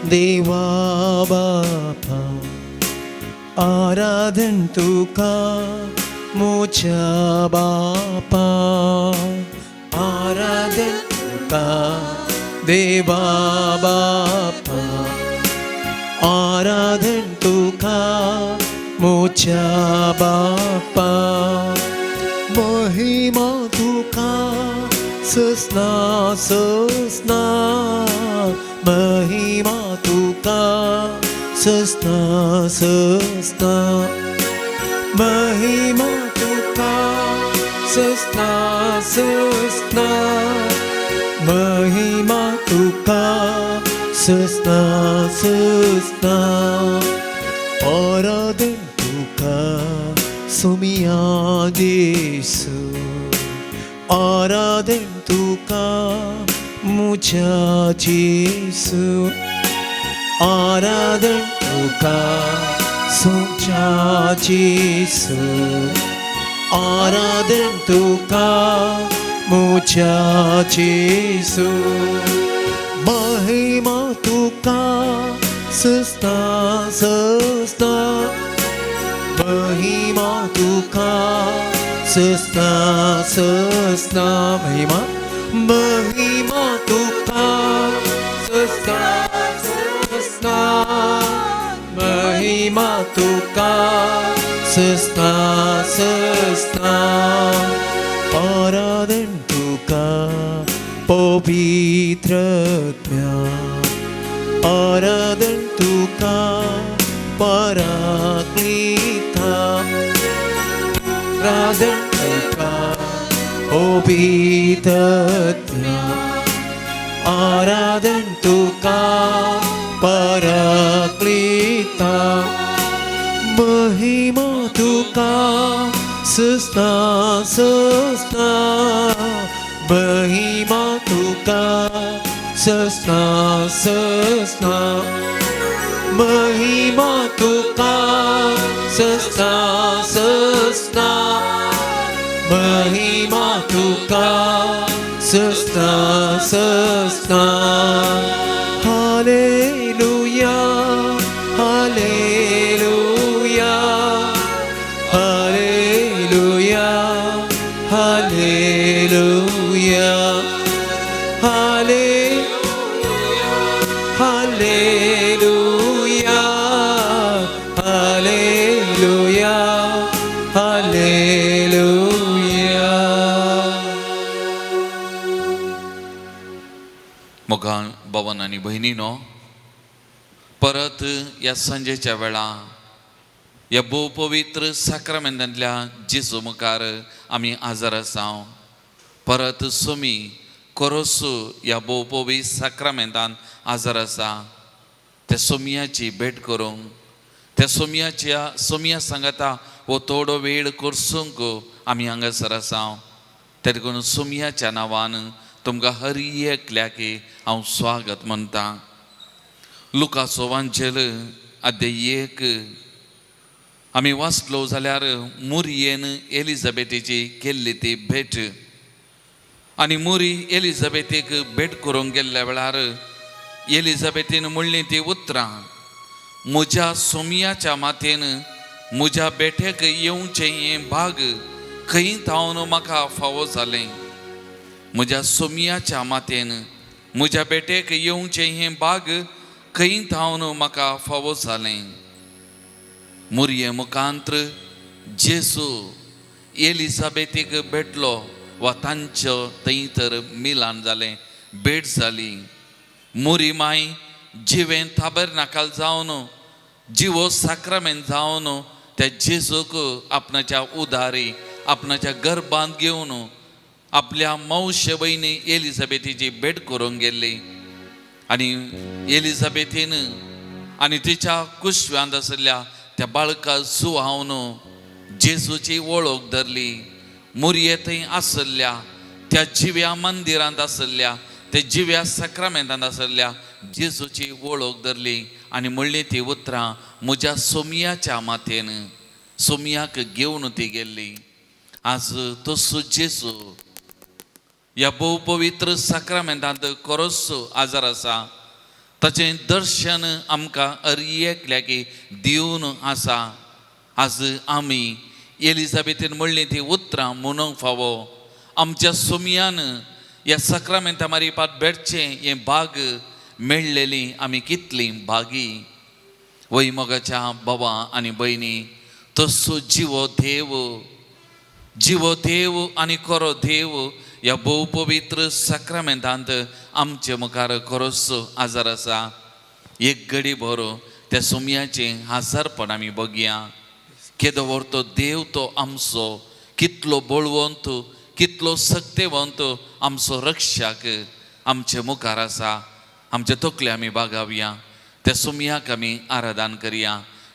देवा बापा आराधन तुका मोच्या बापा आराधन तुका देवा बापा आराधन तुका मोच्या बापा महिमा तुका ससना ससना महिमा तुका ससना ससना महिमा तुका ससना ससना महिमा तुका ससना ससना आराधन तुका सुमिया जेसू आराधन तुका मुझ्या जेसू आराधन तुका सुच्या जेसू आराधन तुका मुझ्या जेसू महिमा तुका ससना ससना महिमा तुका ससना ससना महिमा महिमा तुका ससना ससना महिमा तुका ससना ससना आराधन तुका पवित्र आराधन तुका पराक्लिता आराधन तुका पवित्र आराधन तुका पराक्लिता महिमा तुका ससना ससना महिमा तुका ससना ससना महिमा तुका ससना ससना महिमा तुका ससना ससना hallelujah hallelujah hallelujah hallelujah hallelujah hallelujah hallelujah hallelujah. मोगाळ भवन आनी भयणीनो, परत ह्या सांजेच्या वेळा ह्या भोव पवित्र साक्रामेंतांतल्या जेजू मुखार आमी आजार आसा. परत सुमी कोरोसू ह्या भोव पवित्र साक्रामेंतान आजार आसा. त्या सोमयाची भेट करूंक, त्या सोमयाच्या सोमया सांगाता हो थोडो वेळ करसूंक आमी हांगासर आसा. ते देखून सोमयाच्या नांवान तुमकां हर एकल्याक हांव स्वागत म्हणटा. लुकाचो वांजेल अध्याय 1 आमी वाचलो जाल्यार मुरयेन एलिझाबेथीची केल्ली ती भेट आनी मुरी एलिझाबेथीक भेट करूंक गेल्ल्या वेळार एलिझाबेथीन म्हणली ती उतरां, म्हज्या सोमयाच्या मातेन म्हज्या बेठेक येवचें हें भाग खंय थावन म्हाका फावो जालें. म्हज्या सोमयाच्या मातेन म्हज्या बेटेक येवचें हें भाग खंय थावन म्हाका फावो जालें. मुरये मुखांत्र जेजू एलिझाबेथीक भेटलो वा तांचो थंय तर मिलान जालें, भेट जाली. मुरी माय जिवें थाबर नाकाल जावन जिवो साक्रामेंत जावन त्या जेजूक आपणाच्या उदारी आपणाच्या गर्भांत घेवन आपल्या मावशे भयणी एलिझाबेथीची भेट करूंक गेल्ली. आनी एलिझाबेथीन आनी तिच्या कुशव्यांत आशिल्ल्या त्या बाळका सुहावन जेजूची वळख धरली. मुरये थंय आशिल्ल्या त्या जिव्या मंदिरांत आशिल्ल्या त्या जिव्या साक्रामेंतांत आशिल्ल्या जेजूची वळख धरली आनी म्हणली ती उतरां, म्हज्या सोमयाच्या मातेन सोमयाक घेवन ती गेल्ली. आज तसो जेजू ह्या भोव पवित्र साक्रामेंतांत कोरोसो आजार आसा. ताचें दर्शन आमकां हर एकल्याक दिवन आसा. आज आमी एलिझाबेथीन म्हणलीं ती उतरां म्हणूंक फावो, आमच्या सुमयान ह्या साक्रामेंता मारिपात भेटचें हें भाग मेळ्ळेली आमी कितली भागी. वय मोगाच्या बाबा आनी भयणी, तसो जिवो देव, जिवो देव आनी खरो देव ह्या भोव पवित्र साक्रामेंतांत आमचे मुखार खरोच आजार आसा. एक घडी भर त्या सोमयाचें हाजारपण आमी बगया. केदो व्हड तो देव तो आमचो, कितलो बळवंत, कितलो सक्तेवंत आमचो रक्षक आमचे मुखार आसा. आमचे तकले आमी बागावया, त्या सोमयाक आमी आराधन करया,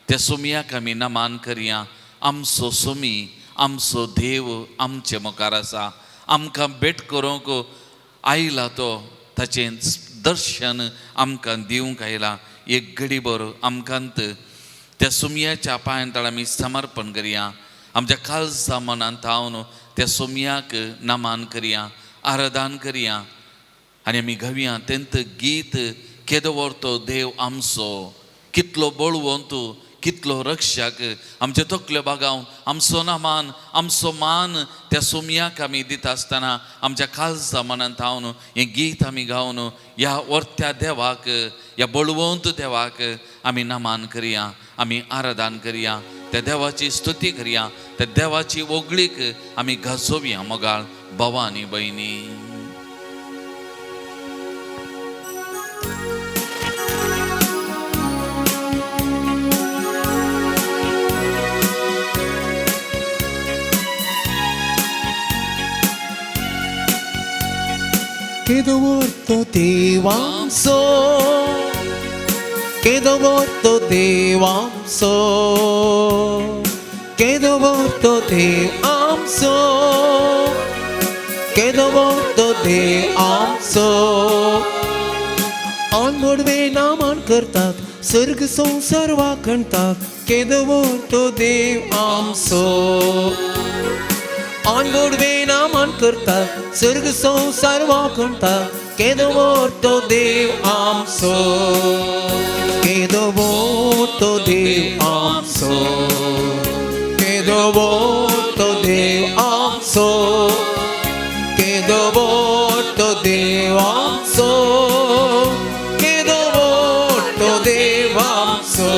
त्या सोमयाक आमी नमान करया. आमचो सोमी, आमचो देव आमचे मुखार आसा. आमकां भेट करूंक आयला तो, ताचें दर्शन आमकां दिवंक आयला. एक घडी भर आमकां त्या सोमयाच्या पांयां तळा आमी समर्पण करया. आमच्या काळजा मनांत हांव त्या सोमयाक नमान करया, आराधन करया आनी आमी गावया तेंत गीत, केदो व्हड तो देव आमचो, कितलो बळवंत, कितलो रक्षक. आमचे तकल्यो बागाव आमचो नमान, आमचो मान त्या सोमयाक आमी दिता आसतना आमच्या काळजा मनांत हांव हें गीत आमी गावन ह्या वर्त्या देवाक, ह्या बळवंत देवाक आमी नमान करया, आमी आराधन करया, त्या देवाची स्तुती करया, त्या देवाची ओगळीक आमी गाजोवया. मोगाळ भावा आनी भयणी, केदो व्हड देव आमचो, केदो व्हड देव आमचो, केदो व्हड देव आमचो, केदो व्हड देव आमचो. आनमोडवे नामान करतात, सर्ग संवसार वाखणतात, केदो व्हड देव आमचो. आनमोडवे नामान करतात, सर्ग संवसार वाखणतात, केदो व्हड देव आमचो, केदो व्हड देव आमचो, केदो व्हड देव आमचो, केदो व्हड देव आमचो, केदो व्हड देव आमचो,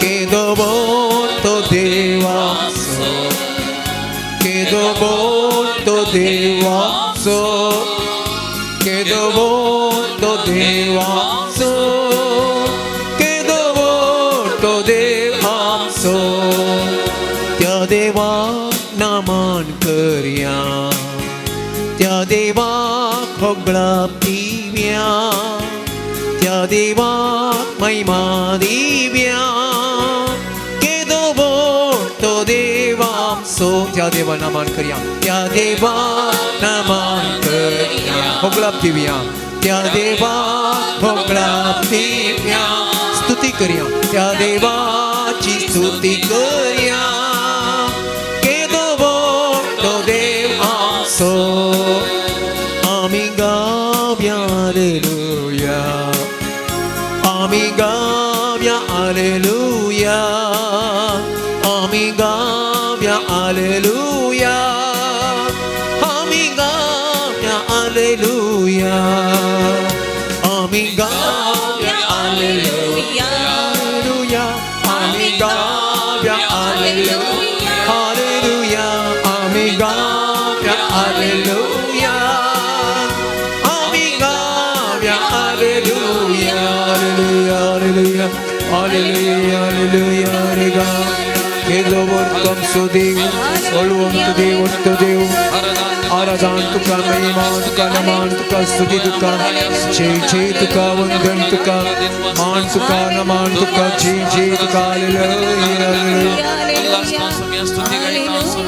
केदो व्हड देव आमचो, केदो व्हड देव आमचो, केदो व्हड देव आमचो, केदो व्हड देव आमचो. त्या देवाक नमन करया, त्या देवाक होगळाप दिव्या, त्या देवाक महिमा दिव्या, केदो व्हड देव आमचो. त्या देवा नमन करया, त्या देवाक नमन करया, होगळाप दिव्या, त्या देवाक होगळाप दिव्या, स्तुती करया, त्या देवाची स्तुती करया, केदो व्हड देव आमचो. आमी गावया हालेलुया, आमी गावया हालेलुया, आमी गावया हालेलुया, आमी गावया हालेलुया, आमी गावया हालेलुया, आमी गावया हालेलुया, हालेलुया, आमी गावया हालेलुया, आमी गावया हालेलुया, हालेलुया, हालेलुया, हालेलुया, हालेलुया. केदो व्हड आमचो देव, बळवंत देव, व्हड देव, आराधन तुका, महिमा तुका, नमन तुका, स्तुती तुका, जय जय तुका, वंदन तुका, मान तुका, नमन तुका, जय जय तुका. Hallelujah.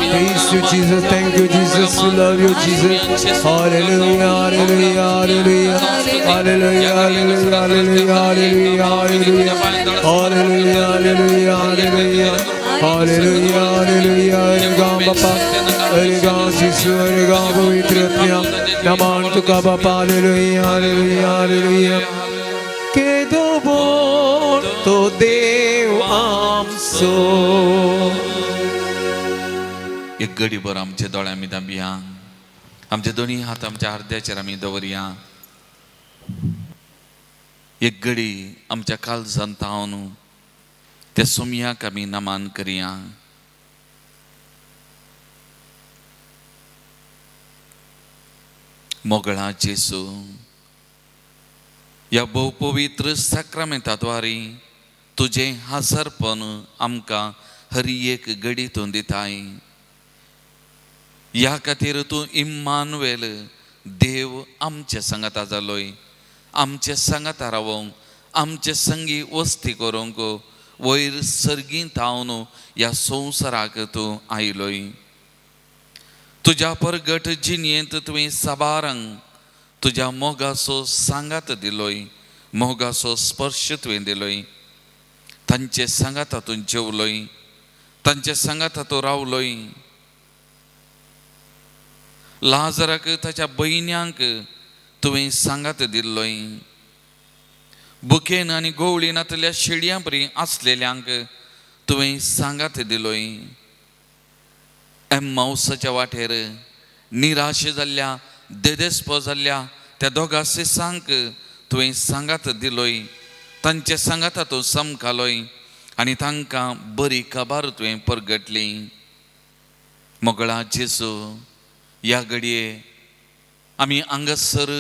Praise you, Jesus. Thank you, Jesus. We love you, Jesus. Hallelujah, hallelujah, hallelujah, hallelujah, hallelujah, hallelujah, hallelujah, hallelujah, hallelujah, hallelujah, hallelujah, hallelujah. Hare Bapa, Hare Jesus, Hare Pavitra Atma. Naman tuka Bapa, hallelujah, hallelujah, hallelujah. तो देव आमचो. एक गडीभर आमच्या दोळ्या आमी दाबया, आमचे दोनी हात आमच्या अर्द्याचेर आमी दवरया. एक गडी आमच्या काळजांत तावन त्या सोमयाक आमी नमान करया. मोगळा जेसू, ह्या भोव पवित्र साक्रामेंताद्वारे तुजें हाजरपण आमकां हर एक घडी तूं दिताय. ह्या खातीर तूं इम्मानुएल देव आमचे सांगाता जालोय, आमचे सांगाता रावोंक, आमचे संगी वस्ती करूंक वयर सर्गींत थावन ह्या संवसाराक तूं आयलोय. तुज्या परगट जिणेंत तुवें साबारांक तुज्या मोगाचो सांगात दिलोय, मोगाचो स्पर्श तुवें दिलोय. तांचे सांगाता तूं जेवलोय, तांचे सांगाता तूं रावलोय. लाजराक ताच्या भयण्यांक तुवें सांगात दिल्लोय. बुकेन आनी गोवळीन नातल्या शेडयां परी आसलेल्यांक तुवें सांगात दिलोय. एम्मावसाच्या वाटेर निराश जाल्ल्या, देदेस्प जाल्ल्या त्या दोगा सिसांक तुवें सांगात दिलोय. तांचे सांगाता तूं समकालोय आनी तांकां बरी खबर तुवें परगटली. मोगळा जेजू, ह्या घडये आमी हांगासर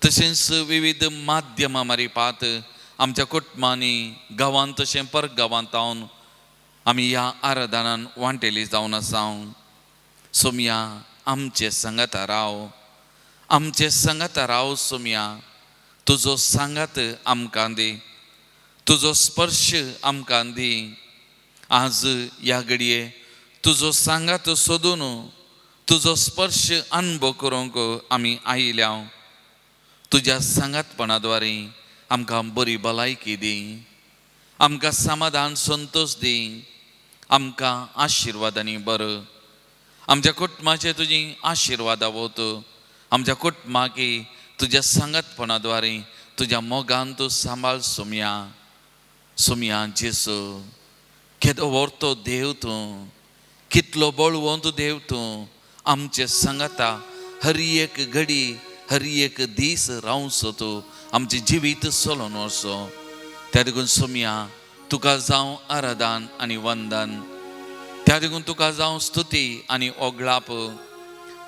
तशेंच विविध माध्यमां मारिपात आमच्या कुटुंबांनी, गांवांत तशें परगांवांत जावन आमी ह्या आराधनान वांटेली जावन आसा. सोमया आमचे सांगाता राव, आमचे सांगाता राव सोमया. तुजो सांगात आमकां दी, तुजो स्पर्श आमकां दी. आज ह्या घडये तुजो सांगात सोदून तुजो स्पर्श अनुभव करूंक आमी आयल्या. तुज्या सांगातपणा द्वारे आमकां बरी भलायकी दी, आमकां समाधान संतोश दी, आमकां आशिर्वादांनी बरो. आमच्या कुटुंबाचे तुजी आशिर्वादां वत, आमच्या कुटुंबाकी तुज्या सांगातपणा द्वारे तुज्या मोगान तूं सांबाळ सोमया. सोमया जेसू, केदो व्हरतो देव तूं, कितलो बळवंत देव तूं. आमचे सांगाता हर एक घडी, हर एक दीस रावचो तूं, आमचें जिवीत चलोवन वचो. त्या देखून सोमया तुका जावं आराधन आनी वंदन, त्या देखून तुका जावं स्तुती आनी ओगळाप,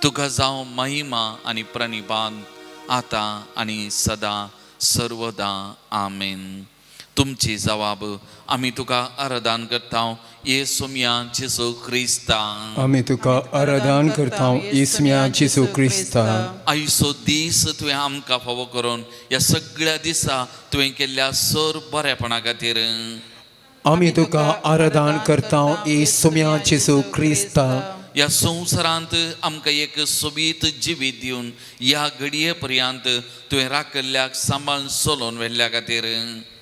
तुका जावं महिमा आनी प्रणिपान, आतां आनी सदां सर्वदां. आमेन. तुमची जवाब आमी तुका आराधन करता ये सोमया जेसू क्रिस्ता. आमी तुका आराधन करता येसुम्या जेजू क्रिस्ता. आयचो दीस तुवें आमकां फावो करून ह्या सगळ्या दिसा तुवें केल्ल्या सर बरेपणा खातीर आमी तुका आराधन करता येसुम्या जेजू क्रिस्ता. ह्या संवसारांत आमकां एक सोबीत जिवीत दिवन ह्या घडये पर्यंत तुवें राखल्ल्याक सांबाळून चलोवन व्हेल्ल्या खातीर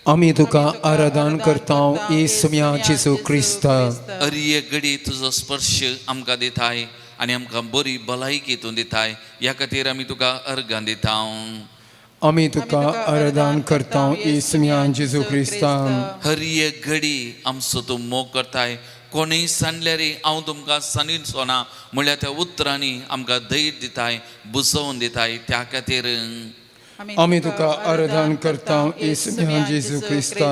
आमी तुका आराधन करता येसुम्या जेजू क्रिस्ता. हर एक घडी तुजो स्पर्श आमकां दिताय आनी आमकां बरी भलायकी तूं दिताय. ह्या खातीर आमी तुका अर्गां दिता. आमी तुका आराधन करता येसुम्या जेजू क्रिस्ता. हर एक घडी आमचो तूं मोग करताय. कोणूय सांडल्यार हांव तुमकां सांगिचो ना म्हणल्यार त्या उतरांनी आमकां धैर्य दिताय, बुजोवन दिताय. त्या खातीर आमी तुका आराधन करता येसुम्या जेजू क्रिस्ता.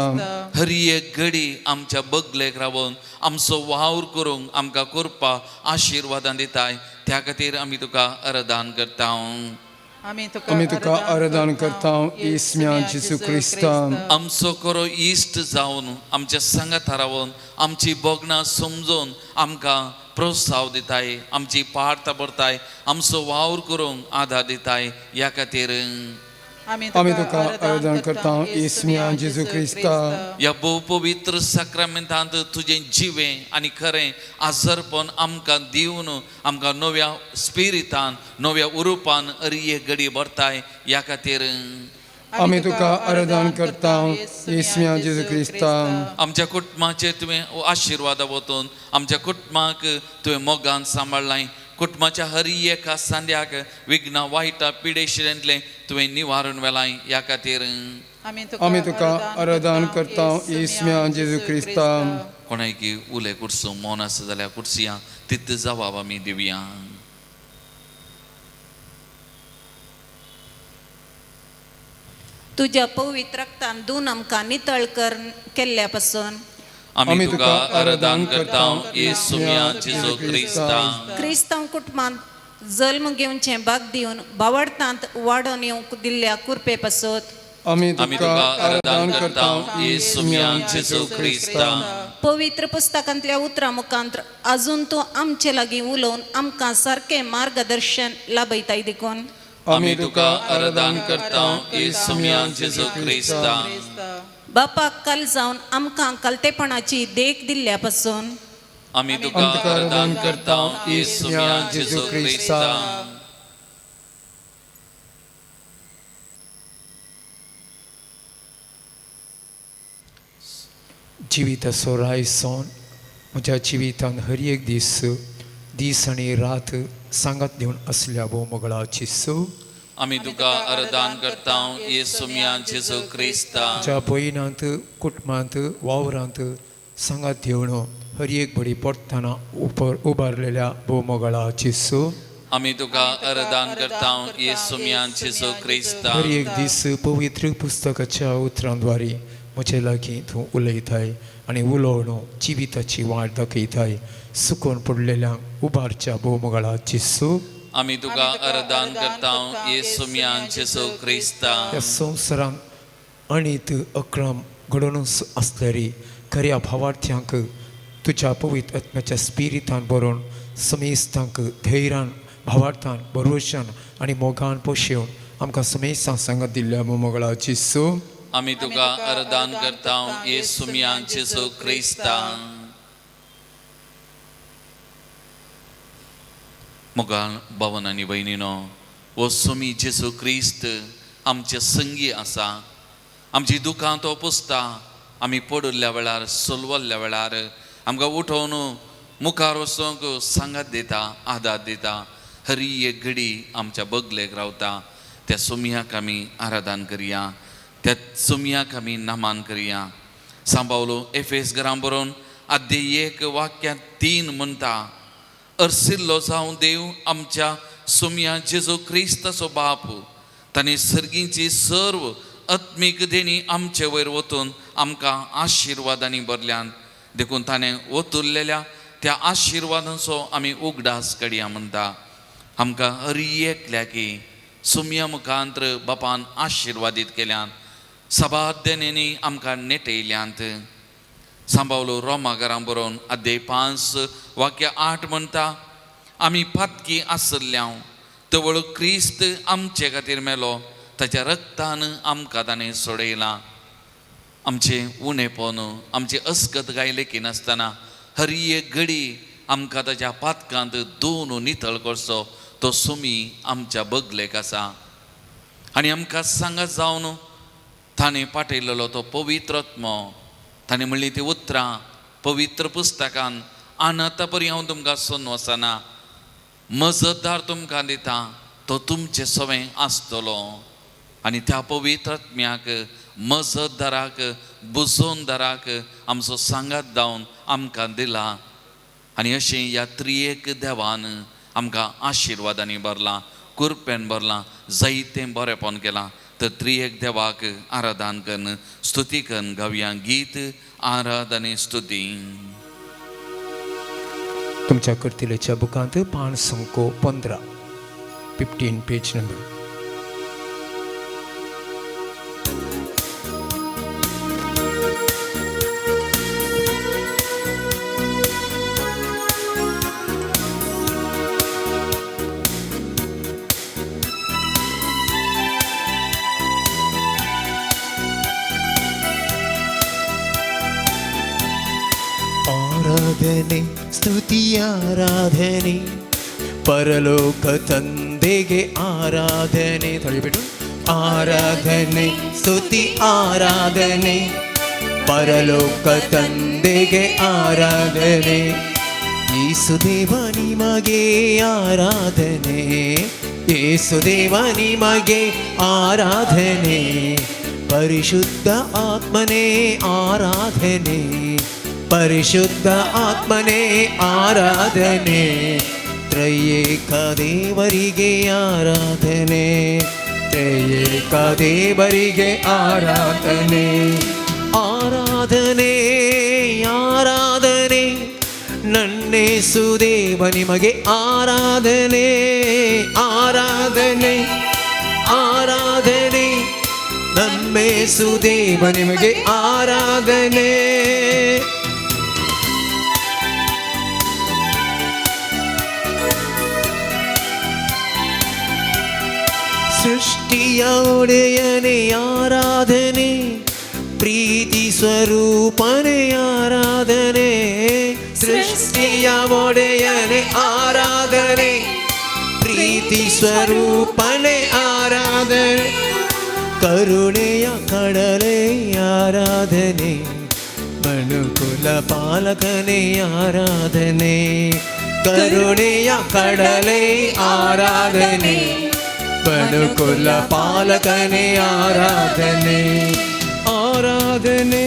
हर एक घडी आमच्या बगलेक रावन आमचो वावर करूंक आमकां करपा आशिर्वादां दिताय. त्या खातीर आमी तुका आराधन करता. आमी तुका आराधन करता येसुम्या जेजू क्रिस्ता. आमचो करो इश्ट जावन आमच्या सांगाता रावन आमची भोगणां समजून आमकां प्रोत्साव दिताय, आमची पार्थ भरताय, आमचो वावर करूंक आदार दिताय. ह्या खातीर आमी तुका आराधन करता येसुम्या जेजू क्रिस्ता. ह्या भोव पवित्र साक्रामेंतांत तुजें जिवें आनी खरें आजरपण आमकां दिवन आमकां नव्या स्पिरितान, नव्या उरुपान हर एक घडी भरताय. ह्या खातीर आमी तुका आराधन करता येसुम्या जेजू क्रिस्ता. आमच्या कुटुंबाचेर तुवें आशिर्वादा वतून आमच्या कुटुंबाक तुवें मोगान सांबाळ्ळाय. कुटुंबाच्या हर एका सांद्याक विघ्न वायटा पिडेशिरेंतलें तुवें निवारण व्हेलाय. ह्या खातीर आमी तुका आराधन करता येसम्या जेजू क्रिस्ता. कोणायकी उले कुर्सू मौन आसा जाल्यार कुर्सिया तित जबाब आमी दिवया. तुज्या पवित्र रक्तान दोन आमकां नितळ कर केल्ल्या पासून आमी तुका आराधन करता येसुम्या जेजू क्रिस्ता. क्रिस्तांव कुटुंबांत जल्म घेवचें भाग दिवन बावडतांत वाडोवन येवंक दिल्ल्या कुरपे पासत आमी आमी तुका तुका आराधन आराधन करता करता येसुम्या जेजू क्रिस्ता. पवित्र पुस्तकांतल्या उतरां मुखांत अजून तूं आमचे लागीं उलोवन आमकां सारकें मार्गदर्शन लाभयताय देखून आमी तुका आराधन करता येसुम्या जेजू क्रिस्ता. बापाक काल जावन आमकां कलतेपणाची देख दिल्ल्या पासून आमी तुका आराधन करता येसुम्या जेजू क्रिस्ता. जिविताचो रायसोन म्हज्या जिवितान हर एक दीस दीस आनी रात सांगात दिवन आसल्या भोव सो आमी तुका आराधन करता येसुम्या जेजू क्रिस्ता. म्हज्या भयणांत कुटुंबांत वावरांत सांगात दिवन हर एक बडी पडटना उबारलेल्या भोव सो आमी तुका आराधन करता येसुम्या जेजू क्रिस्ता. हर एक दीस पवित्र पुस्तकाच्या उतरांद्वारे म्हजे लागीं तूं उलयताय आनी उलोवन जिविताची वाट दाखयताय सुकोन पडलेल्यांक उबारच्या भोवमगळाची सो आमी तुका आराधन करता येसुम्या जेजू क्रिस्ता. ह्या संवसारांत अणीत अक्रम घडोवनूच आसल्यारी खऱ्या भावार्थ्यांक तुज्या पवित्र आत्म्याच्या स्पिरितान बरोवन समेस्तांक धैर्यान भावार्थान भरवशान आनी मोगान पोशेवन आमकां समेस्तांक सांगत दिल्ल्या मोमगळाची सो आमी तुका आराधन करता येसुम्या जेजू क्रिस्ता. मोगाळ भावन आनी भयणीनो, हो सुमी जेजू क्रिस्त आमचे संगी आसा. आमची दुकां तो पुसता. आमी पडिल्ल्या वेळार सोलवल्ल्या वेळार आमकां उठोवन मुखार वचूंक सांगात दिता, आदार दिता. हरी एक घडी आमच्या बगलेक रावता. त्या सुमयाक आमी आराधन करया, त्या सुमयाक आमी नमान करया. सांबावलो एफेस घरां बरोवन आद्य 1 वाक्यांत 3 म्हणटा, अर्सिल्लो जावं देव आमच्या सुमया जेजू क्रिस्ताचो बाप, ताणें सर्गींची सर्व आत्मीक देणी आमचे वयर वतून आमकां आशिर्वादांनी भरल्यान. देखून ताणें ओतुरलेल्या त्या आशिर्वादांचो आमी उगडास कडया म्हणटा. आमकां हर एकल्याकी सुमया मुखांत्र बापान आशिर्वादीत केल्यान, सभार देण्यांनी आमकां नेटयल्यांत. सांबावलो रोमा घरां बरोवन अध्याय 5 वाक्य 8 म्हणटा, आमी पातकी आसल्यांव तवळ क्रिस्त आमचे खातीर मेलो, ताच्या रक्तान आमकां ताणें सोडयलां. आमचें उणेपण आमचें अस्कत गाय लेखिनासतना हर एक घडी आमकां ताच्या पातकांत दोन नितळ करचो तो सुमी आमच्या बगलेक आसा. आनी आमकां सांगात जावन ताणें पाठयलेलो तो पवित्र आत्मो, ताणें म्हणली ती उतरां पवित्र पुस्तकान आनाता परी हांव तुमकां सोन वचना, मजतदार तुमकां दिता, तो तुमचें सवें आसतलो. आनी त्या पवित्र आत्म्याक मजतदाराक बुजोवनदाराक आमचो सांगात जावन आमकां दिला. आनी अशें ह्या त्रियेक देवान आमकां आशिर्वादांनी भरलां, कुरपेन भरलां, जायतें बरेंपण केलां. तर त्रियेक देवाक आराधन कन्न स्तुती कन्न गावया गीत आराधने स्तुती. तुमच्या करतिलेच्या बुकांत पान संको 15 15 पेज नंबर. ಆರಾಧನೆ ಸ್ತುತಿ ಆರಾಧನೆ ಪರಲೋಕ ತಂದೆಗೆ ಆರಾಧನೆ. ತೊಳಿಬಿಟ್ಟು ಆರಾಧನೆ ಸ್ತುತಿ ಆರಾಧನೆ ಪರಲೋಕ ತಂದೆಗೆ ಆರಾಧನೆ. ಯೇಸುದೇವ ನಿಮಗೆ ಆರಾಧನೆ, ಯೇಸುದೇವ ನಿಮಗೆ ಆರಾಧನೆ. ಪರಿಶುದ್ಧ ಆತ್ಮನೇ ಆರಾಧನೆ, ಪರಿಶುದ್ಧ ಆತ್ಮನೇ ಆರಾಧನೆ, ತ್ರಯೇಕ ದೇವರಿಗೆ ಆರಾಧನೆ, ತ್ರಯೇಕ ದೇವರಿಗೆ ಆರಾಧನೆ. ಆರಾಧನೆ ಆರಾಧನೆ ನನ್ನೇಸು ದೇವ ನಿಮಗೆ ಆರಾಧನೆ, ಆರಾಧನೆ ಆರಾಧನೆ ನನ್ನೇಸು ದೇವ ನಿಮಗೆ ಆರಾಧನೆ. ಸೃಷ್ಟಿಯ ಒಡೆಯನೇ ಆರಾಧನೆ, ಪ್ರೀತಿ ಸ್ವರೂಪನೇ ಆರಾಧನೆ, ಸೃಷ್ಟಿಯ ಒಡೆಯನೇ ಆರಾಧನೆ, ಪ್ರೀತಿ ಸ್ವರೂಪನೇ ಆರಾಧನೆ, ಕರುಣೆಯ ಕಡಲೆ ಆರಾಧನೆ, ಮನುಕುಲ ಪಾಲಕನೇ ಆರಾಧನೆ, ಕರುಣೆಯ ಕಡಲೆ ಆರಾಧನೆ, ಮನುಕುಲ ಪಾಲಕನೇ ಆರಾಧನೆ. ಆರಾಧನೆ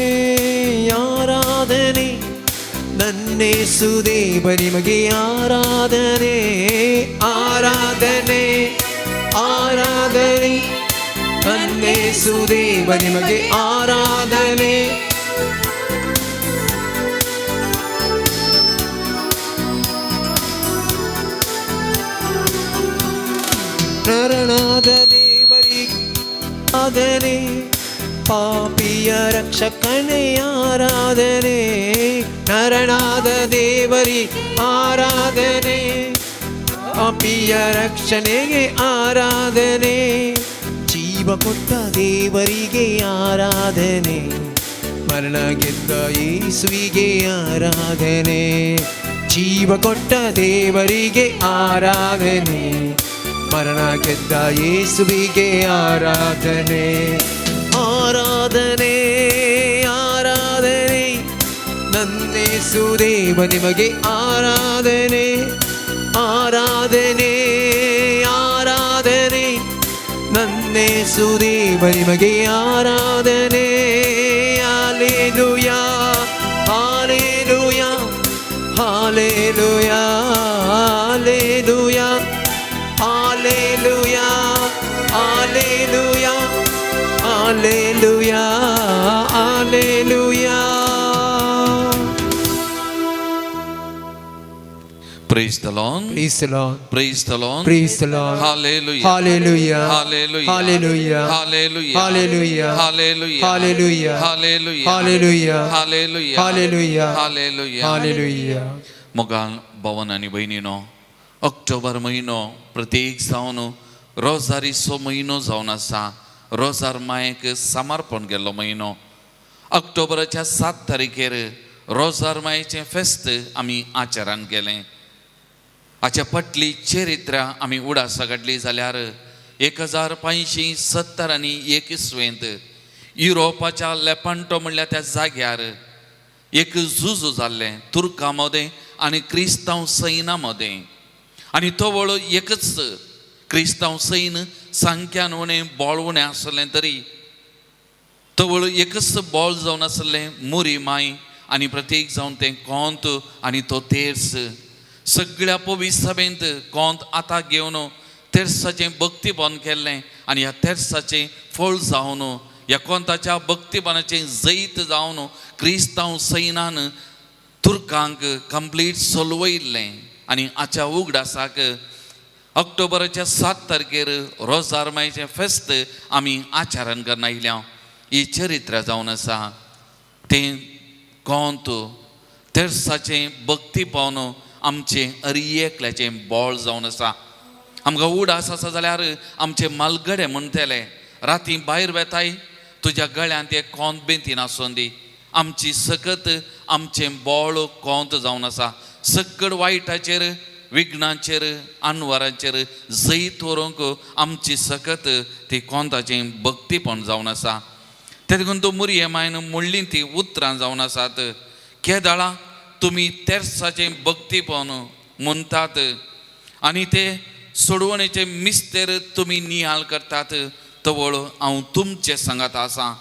ಆರಾಧನೆ ನನ್ನೇಸು ದೇವ ನಿಮಗೆ ಆರಾಧನೆ, ಆರಾಧನೆ ಆರಾಧನೆ ನನ್ನೇಸು ದೇವ ನಿಮಗೆ ಆರಾಧನೆ. ನರನಾದ ದೇವರಿಗೆ ಆರಾಧನೆ, ಪಾಪಿಯ ರಕ್ಷಕನೇ ಆರಾಧನೆ, ನರನಾದ ದೇವರಿ ಆರಾಧನೆ, ಪಾಪಿಯ ರಕ್ಷಣೆಗೆ ಆರಾಧನೆ, ಜೀವ ಕೊಟ್ಟ ದೇವರಿಗೆ ಆರಾಧನೆ, ಮರಣ ಗೆದ್ದ ಯೇಸುವಿಗೆ ಆರಾಧನೆ, ಜೀವ ಕೊಟ್ಟ ದೇವರಿಗೆ ಆರಾಧನೆ, ಮರಣ ಗೆದ್ದ ಯೇಸುವಿಗೆ ಆರಾಧನೆ. ಆರಾಧನೆ ಆರಾಧನೆ ನನ್ನೇಸು ದೇವ ನಿಮಗೆ ಆರಾಧನೆ, ಆರಾಧನೆ ಆರಾಧನೆ ನನ್ನೇಸು ದೇವ ನಿಮಗೆ ಆರಾಧನೆ. Hallelujah hallelujah hallelujah hallelujah hallelujah hallelujah hallelujah hallelujah. Praise the Lord. Praise the Lord. Praise the Lord. Praise the Lord. Hallelujah. Hallelujah. Hallelujah. Hallelujah. Hallelujah. Hallelujah. Hallelujah. Hallelujah. Hallelujah. Hallelujah. Hallelujah. Hallelujah. Hallelujah. Hallelujah. मोगाल भवन आनी भयणीनो, ऑक्टोबर म्हयनो प्रत्येक जावन रोजारीचो म्हयनो जावन आसा. रोजार मायेक समर्पण केल्लो म्हयनो. ऑक्टोबराच्या 7 तारखेर रोजार मायेचें फेस्त आमी आचरण केलें. हाच्या फाटली चरित्रां आमी उडासा काडली जाल्यार 1570 आनी 1 इसवेंत युरोपाच्या लेपांटो म्हणल्यार त्या जाग्यार एक झुजू जाल्लें तुर्कां मदें आनी क्रिस्तांव सैना मदें. आनी तो वळो एकच क्रिस्तांव सैन सांख्यान उणें बोळ उणें आसलें तरी तो वळो एकच बोळ जावन आसलें मुरी माय आनी प्रत्येक जावन तें कोंत आनी तो तेर्स सगळ्या पवित्र सभेंत कोंत आतां घेवन तेर्साचें भक्तीपण केल्लें आनी ह्या तेर्साचें फळ जावन ह्या कोंताच्या भक्तीपणाचें जैत जावन क्रिस्तांव सैनान तुर्कांक कंप्लीट सोलवयल्लें. आनी हाच्या उगडासाक ऑक्टोबराच्या 7 तारखेर रोजार मायेचें फेस्त आमी आचरण करना आयल्या. ही चरित्र जावन आसा तें कोंत तेर्साचें भक्तीपण आमचें अरियेकल्याचें बोळ जावन आसा. आमकां उडास आसा जाल्यार आमचे मालगडे म्हणटले राती भायर वेताय तुज्या गळ्यांत एक कोंत बेंतीन आसून दी. आमची सकत आमचें बोळ कोंत जावन आसा. सकड वायटाचेर विघ्नाचेर आनवराचेर जैत व्हरूंक आमची सकत ती कोंताचें भक्तीपण जावन आसा. ते देखून तो मुरये मायन म्हणली ती उतरां जावन आसात केदाळा तुमी तेर्साचें भक्तीपण म्हणटात आनी ते सोडवणेचे मिस्तेर तुमी नियाळ करतात. तवळ हांव तुमचे सांगात आसा.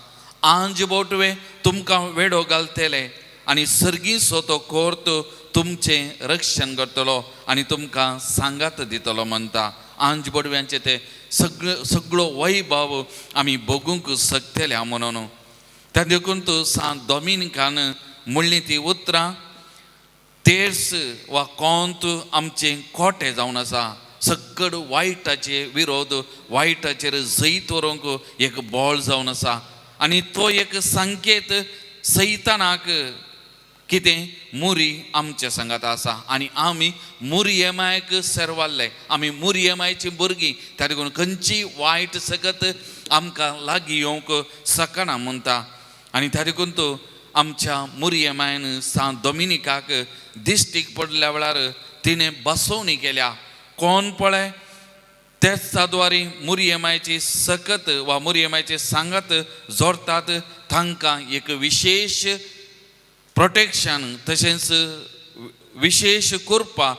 आंज बोटवे तुमकां वेडो घालतले आनी सर्गीचो तो कोर्त तुमचें रक्षण करतलो आनी तुमकां सांगात दितलो म्हणटा. आंज बोडव्यांचे ते सगळे सगळो वैभव आमी भोगूंक शकतले म्हणून. त्या देखून तूं सांत डॉमिनिकान म्हणली ती उतरां तेर्स वा कोंत आमचे कोटे जावन आसा. सगळ वायटाचे विरोध वायटाचेर जैत व्हरूंक एक बळ जावन आसा आनी तो एक संकेत सैतानाक कितें मुरी आमच्या सांगात आसा आनी आमी मुरयेमायक सेरवाल्ले, आमी मुरयेमायची भुरगीं. त्या देखून खंयची वायट सकत आमकां लागीं येवंक शकना म्हणटा. आनी त्या देखून तो आमच्या मुरयेमायन सांत डॉमिनिकाक दिश्टीक पडल्या वेळार तिणें बसोवणी केल्या. कोण पळय तेच साद्वारी मुरयेमायची सकत वा मुरयेमायची सांगात जोडतात तांकां एक विशेश प्रोटेक्शन तशेंच विशेश कृपा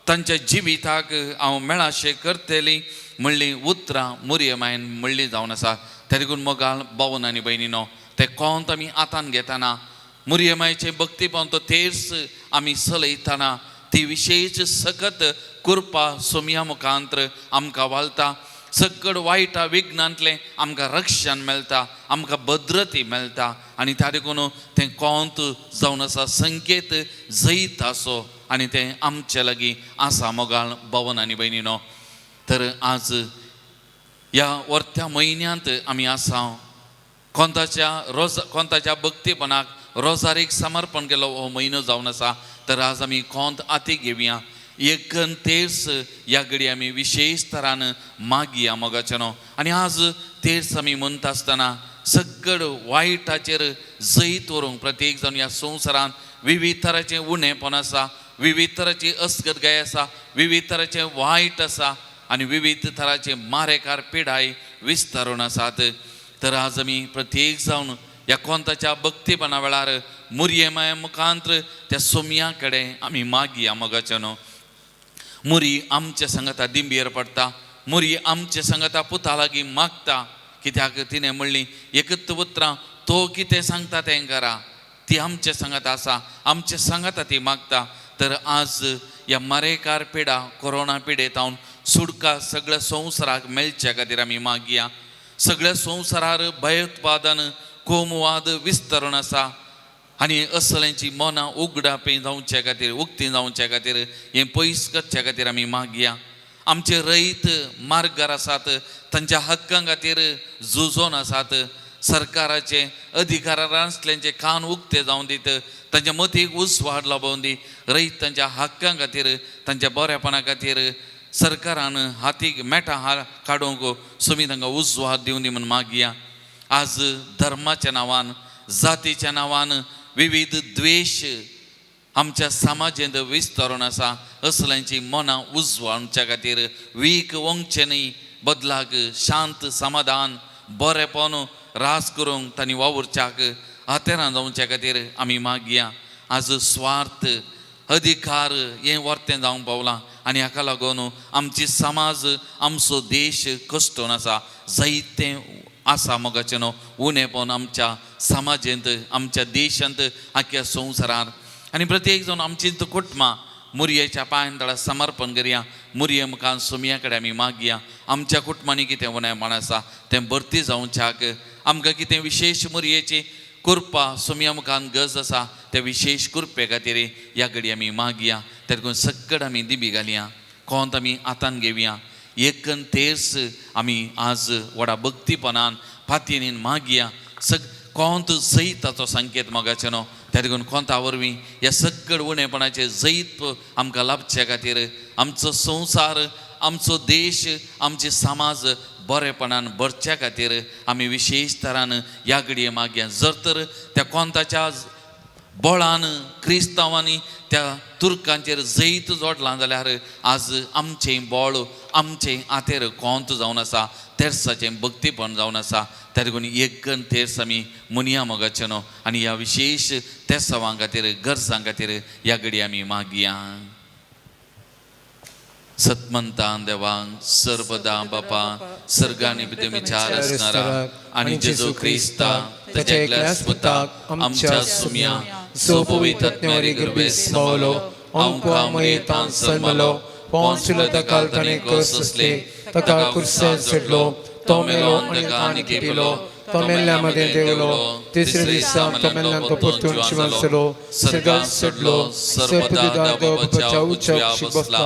तांच्या जिविताक हांव मेळाशें करतली म्हणली उतरां मुरयेमायन म्हणली जावन आसा. त्या देखून मोगाल बावन आनी भयणीनो ते कोंत आमी आतान घेतना मुरयेमायचे भक्तीपण तो तेर्स आमी चलयतना ती विशेश सकत कृपा सोमया मुखांत्र आमकां वालता. सगळ वायटा विघ्नांतलें आमकां रक्षण मेळटा, आमकां भद्रती मेळटा आनी त्या देखून तें कोंत जावन आसा संकेत जैत आसो आनी तें आमचे लागीं आसा मोगाळ बावन आनी भयणीनो. तर आज ह्या वर्त्या म्हयन्यांत आमी आसा कोंताच्या रोज कोंताच्या भक्तीपणाक रोजारीक समर्पण केलो हो म्हयनो जावन आसा. तर आज आमी कोंत आती घेवया एकन तेर्स ह्या घडी आमी विशेश तरान मागया मोगाचें न्हू. आनी आज तेर्स आमी म्हणटा आसतना सगळ वायटाचेर जैत व्हरूंक प्रत्येक जावन ह्या संवसारांत विविध तरांचें उणेपण आसा, विविध तरांची अस्गतगाय आसा, विविध तरांचें वायट आसा आनी विविध तरांचे मारेकार पिडाय विस्तारून आसात. तर आज आमी प्रत्येक जावन ह्या कोंताच्या भक्तीपणा वेळार मुरयेमाय मुखांत्र त्या सोमया कडेन आमी मागया मोगाचें न्हू. मुरी आमच्या सांगाता दिंबेर पडटा, मुरी आमच्या सांगाता पुता लागीं मागता. कित्याक तिणें म्हणली एकच उतरां तो कितें सांगता तें करा. ती आमच्या सांगाता आसा, आमच्या सांगाता ती मागता. तर आज ह्या मारेकार पिडा कोरोना पिडेतावन सुटका सगळ्या संवसाराक मेळच्या खातीर आमी मागया. सगळ्या संवसारार भयोत्पादन कोमवाद विस्तरण आसा आनी असल्यांची मनां उगडापी जावचे खातीर उक्ती जावचे खातीर हें पयस करचे खातीर आमी मागया. आमचे रयत मार्गार आसात, तांच्या हक्कां खातीर झुजोन आसात. सरकाराचे अधिकारार आसल्यांचे कान उक्ते जावन दीत, तांच्या मतीक उजवाड लाबोवन दी. रयत तांच्या हक्कां खातीर तांच्या बरेपणा खातीर सरकारान हातीक मेटां हा काडूंक सुमी तांकां उजवाड दिवन दी म्हूण मागया. आज धर्माच्या नांवान जातीच्या नांवान विविध द्वेश आमच्या समाजेंत विस्तारून आसा. असल्यांची मनां उजवाडच्या खातीर वीक वंगचें न्ही, बदलाक शांत समाधान बरेपण रास करूंक तांणी वावुरच्याक हातेरां जावच्या खातीर आमी मागया. आज स्वार्थ अधिकार हें वर्तें जावंक पावलां आनी हाका लागून आमची समाज आमचो देश कश्टून आसा. जायतें आसा मोगाचें न्हू उणेपण आमच्या समाजेंत आमच्या देशांत आख्या संवसारांत. आनी प्रत्येक जावन आमची कुटुंबां मुरयेच्या पांयां तळा समर्पण करया. मुरये मुखार सोमया कडेन आमी मागया. आमच्या कुटुंबांनी कितें उणेपण आसा तें भरती जावच्याक आमकां कितें विशेश मुरयेची कृपा सोमया मुखार गरज आसा त्या विशेश कृपे खातीर ह्या घडी आमी मागया. त्या देखून सगळें आमी दिबी घालया, कोंत आमी हातान घेवया. एकन तेर्स आमी आज व्हडा भक्तीपणान फातीनीन मागया. सग कोंत जैताचो संकेत मोगाचें न्हू. त्या देखून कोंता वरवीं ह्या सगळ उणेपणाचें जैत आमकां लाभचे खातीर आमचो संवसार आमचो देश आमचे समाज बरेपणान भरच्या खातीर आमी विशेश तरान ह्या घडये मागया. जर तर त्या कोंताच्या बळान क्रिस्तांवांनी त्या तुर्कांचेर जैत जोडलां जाल्यार आज आमचें बळ आमचें आतेर कोंत जावन आसा, तेर्साचें भक्तीपण जावन आसा. त्या देखून एकन तेर्स आमी मुनिया मोगाचें न्हू आनी ह्या विशेश तेसावां खातीर गरजां खातीर ह्या घडी आमी मागया. सतमंतान देवांक सर्वदा बापा सर्गानी विचार आसणारा आनी जेजू क्रिस्ता ताच्या एकल्याच पुताक आमच्या सुम्या जो पवित्र आत्म्यावरी गर्भेस पावलो आमकां मयेतान जल्मलो पोंसुलो ताका ताणें कस सोंसले ताका कुर्सान सोडलो तो मेलो आनी ताणें खेपिलो तो मेल्ल्या मदें देवलो तिसऱ्या दिसा तो मेल्ल्यान तो परतून जिवन जालो सर्गात चडलो सर्पदिदा देव बापाच्या उच्च कुशीक बसला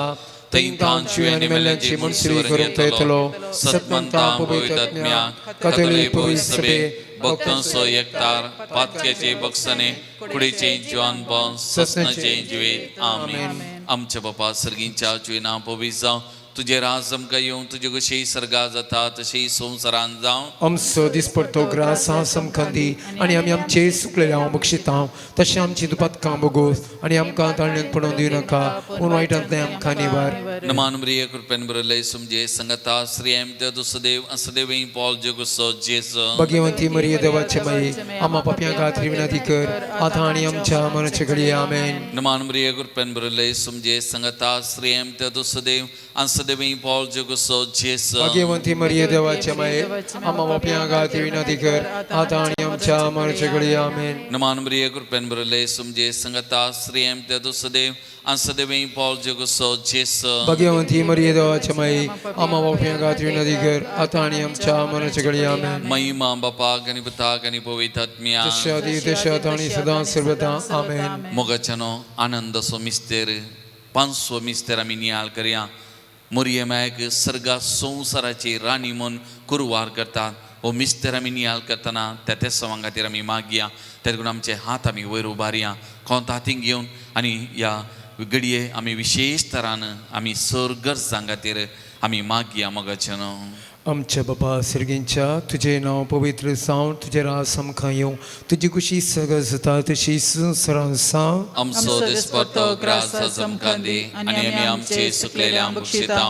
थंय तांची आनी मेल्ल्यांची मनसुरी करूंक तो येतलो सतमंता पवित्र आत्म्या कातोलीक पवित्र सभे भक्तांचो एकतार पातक्याचे बक्षणे कुडीचे जिवानपण ससनाचे जिवीत आमेन. आमच्या बापा सर्गींच्या तुजें नांव पवित्र जावं, तुजें राज आमकां येवं, तुजें कशें सर्गा जाता तशें संवसारान जावं. आमचो दिसपडतो ग्रास आमकां दी आनी आमी आमचे सुकलेले हांव बक्षिता तशें आमची दुपातकां बोगोस आनी आमकां ताळण्यांत पडोवन दिवं नाका पूण वायटांतलें आमकां निवार. नमान प्रिय कृपेन बरले सुमजे संगता श्री एम दुसदेव असदेवी पॉल जगुसो जेजू. भगवंती मरिये देवाचे माई आमा पापयां खातीर विनंती कर आतां आनी आमच्या मरणाचे घडये. आमेन. नमान प्रिय कृपेन बरले सुमजे संगता श्री एम दुसदेव असदेवी पॉल जगुसो जेजू. भगवंती मरिये देवाचे माई आमा पापयां खातीर विनंती कर आतां आनी आमच्या मरणाचे घडये. आमेन. नमान प्रिय कृपेन बरले सुमजे संगता श्री एम दुसदेव असदेवी पॉल जगुसो जेजू. भगवंती मरिये देवाचे माई आमा पापयां खातीर विनंती कर आतां आनी आमच्या मरणाचे घडये. आमेन. महिमा बापाक आनी पुताक आनी पवित्र आत्म्याक जशें आदी तशें आतां आनी सदां सर्वदा. आमेन. मोगाच्यानो आनंदाचो मिस्तेर पांचवो मिस्तेर आमी नियाळ करया. मोरये मायक सर्गा संवसाराची राणी म्हूण कुरवार करतात. हो मिस्तेर आमी नियाळ करतना त्या तेसांवा खातीर आमी मागया. तेका आमचे हात आमी वयर उबारया कोंत हातीन घेवन आनी ह्या घडये आमी विशेश तरान आमी सर गरजां खातीर आमी मागया. मोगाच्यानो आमच्या बाबा सर्गींच्या तुजें नांव पवित्र जावं, तुजें राज आमकां येवं, तुजी कुशी सगळं जाता तशी संवसारान जावं. आमचो दिसपडतो ग्रास आमकां दी आनी आमी आमचे सुकलेले बक्षिता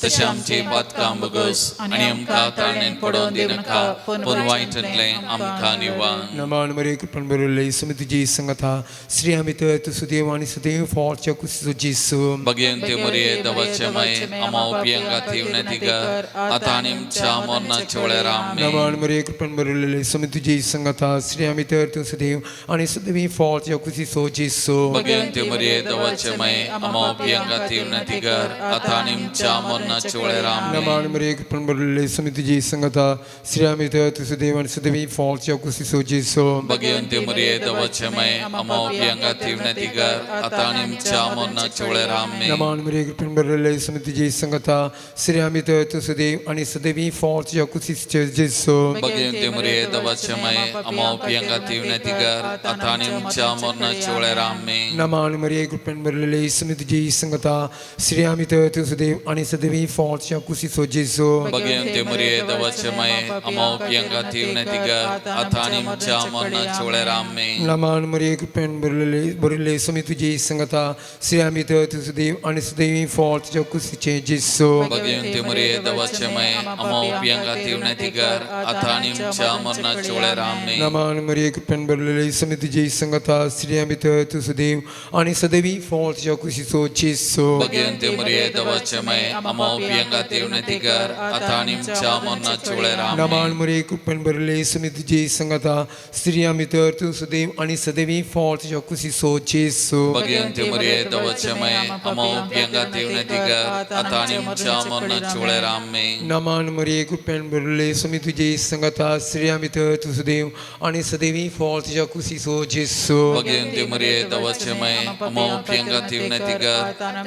तशें आमचे पातकां बगस आनी आमकां ताळणेन पडोवन दिनाका पूण वायटांतलें आमकां निवार. नमान मरे कृपण बरले सुमी तुजी संगता श्री आमी तर तूं सुदेव आनी सुदेव फॉलच्या कुशीचो जेजू. भगवंते मरिये देवाचे माये आमा उपयांग खातीर विनंती कर आतां आनी आमच्या मरणाच्या वेळार. आमेन. नमान मरे कृपण बरले सुमी तुजी संगता श्री आमी तर तूं सुदेव आनी सुदेवी फॉलच्या कुशीचो जेजू. भगवंते मरिये देवाचे माये आमा उपयांग खातीर विनंती कर आतां आनी आमच्या मरणाच्या वेळार. आमेन. नमान मरे कृपण बरले सुमी तुजी संगता श्री आमी तर तूं सुदेव आनी सुदेवी फॉलच्या कुशीचो जेजू. भगवंते मरिये देवाचे माये आमा उपयांग खातीर विनंती कर आतां आनी आमच्या मरणाच्या वेळार. आमेन. नमान मरे कृपण बरले सुमी तुजी संगता श्री आमी तर तूं सुदेव आनी सुदेवी फॉलच्या कुशीचो जेजू. भगवंते मरिये देवाचे माये आमा उपयांग खातीर विनंती कर आतां आनी आमच्या मरणाच्या वेळार. आमेन. नमान मरिये कृपेन भरलेले सुमी तुजी संगता श्री आमी तर तूं सुदेव आनी सदैवी फॉलच्या कुशीचो जेजू. भगवंते मरिये देवाचे माये आमा उपयांग खातीर विनंती कर आतां आनी आमच्या मरणाच्या वेळार. आमेन. नमान मरिये कृपेन भरलेले सुमी तुजी संगता श्री आमी तर तूं सुदेव आनी सदैवी फॉलच्या कुशीचे जेजू. भगवंते मरिये देवाचे माये आमा उपयांग खातीर विनंती कर आतां आनी आमच्या मरणाच्या वेळार. आमेन. नमान मरिये कृपेन भरलेले सुमी तुजी संगता श्री आमी तर तूं सुदेव आनी सदैवी फॉलच्या कुशीचो जेजू. भगवंते मरिये देवाचे माये आमा उपयांग खातीर विनंती कर आतां आनी आमच्या मरणाच्या वेळार. आमेन. नमान मरिये कृपेन भरलेले सुमी तुजी संगता श्री आमी तर तूं सुदेव आनी सदैवी फॉलच्या कुशीचो जेजू. भगवंते मरिये देवाचे माये आमा उपयांग खातीर विनंती कर आतां आनी आमच्या मरणाच्या वेळार. आमेन. नमान मरिये कृपेन भरलेले सुमी तुजी संगता श्री आमी तर तूं सुदेव आनी सदैवी फॉलच्या कुशीचो जेजू. भगवंते मरिये देवाचे माये आमा उपयांग खातीर विनंती कर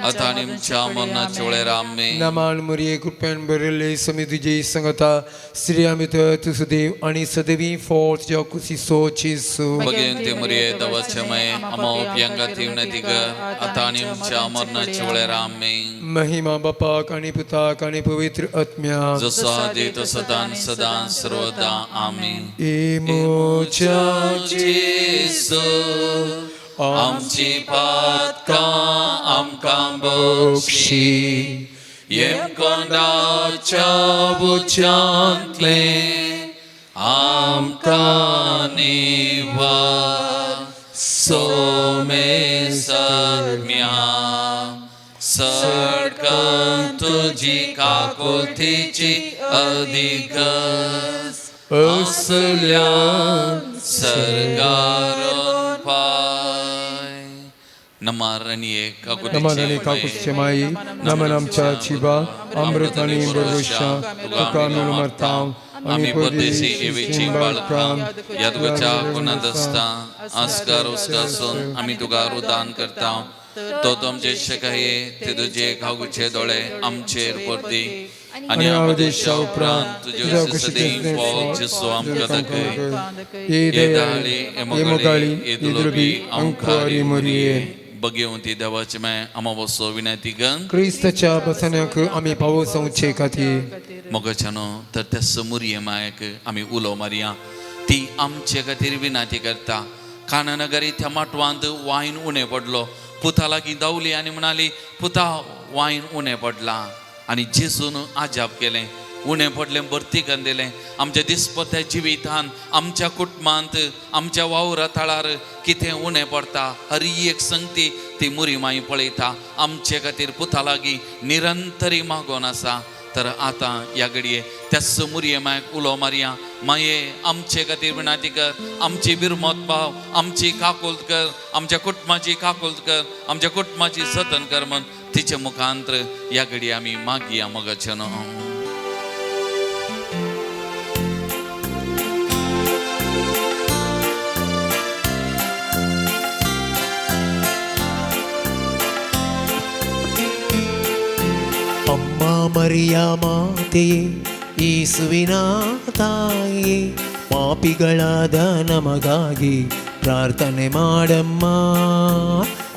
आतां आनी आमच्या मरणाच्या वेळार. आमेन. नमान मरिये कृपेन भरलेले सुमी तुजी संगता श्री आमी तर तूं सुदेव आनी सदैवी फॉलच्या कुशीचो जेजू. भगवंते मरिये देवाचे माये आमा उपयांग खातीर विनंती कर आतां आनी आमच्या मरणाच्या वेळार. आमेन. महिमा बापाक आनी पुताक आनी पवित्र आत्म्याक जसो आदी तसो सदां सदां सर्वदा. आमेन. इमोच्या जेजू आमची पातकां आमकां बक्षी येमकोंडाच्या उच्यांतलें आमकां निवार सोमे सत्म्या चडकन तुजी काकुळतीची अधिक असल्यान सर्गारून पाय. नमार आनी एक नमन आनी काकुळतीचे माई, नमन आमच्या जिवा अमृत आनी बरवशा तुका आमी मरता. आमी परदेशी एवेची बाळकां ह्या तुज्या कोणांत आसता आस्कार उस्कासून आमी तुका रुदान करता. तो तुमचे शकाये ते तुजे खागुचे दोळे आमचेर परती आनी आमदेशा उपरांत तुजे सदीं फोग जेसू आमकां दाखय. ये दयाळी, ये मोगाळी, ये दुर्बी, अंकारी मोरये. बगेवंती देवाचे माय आमा बसो विनंती गन क्रिस्तच्या बसण्याक आमी पावोवचे खातीर. मोगाच्यानो तर त्या समुरये मायक आमी उलो मारया. ती आमचे खातीर विनंती करता. कानानगरी त्या माटवांत वायन उणें पडलो. पुता लागीं धांवली आनी म्हणाली, पुता वायन उणें पडला. आनी जेजून आजाप केलें, उणें पडलें भरती करून दिलें. आमच्या दिसपत्या जिवितान, आमच्या कुटुंबांत, आमच्या वावरा थळार कितें उणें पडता हर एक संगती ती मुरी माई पळयता. आमचे खातीर पुता लागीं निरंतरी मागोन आसा. तर आतां ह्या घडये त्या मुरये मायक उलो मारया. माये आमचे खातीर विनंती कर, आमची बिरमत पाव, आमची काकुळत कर, आमच्या कुटुंबाची काकुळत कर, आमच्या कुटुंबाची जतन कर म्हण तिचे मुखांतर ह्या घडये आमी मागया मोगाचें. ಅಮ್ಮ ಮರಿಯ ಮಾತೆಯೇ, ಯೇಸುವಿನ ತಾಯಿಯೇ, ಪಾಪಿಗಳಾದ ನಮಗಾಗಿ ಪ್ರಾರ್ಥನೆ ಮಾಡಮ್ಮ.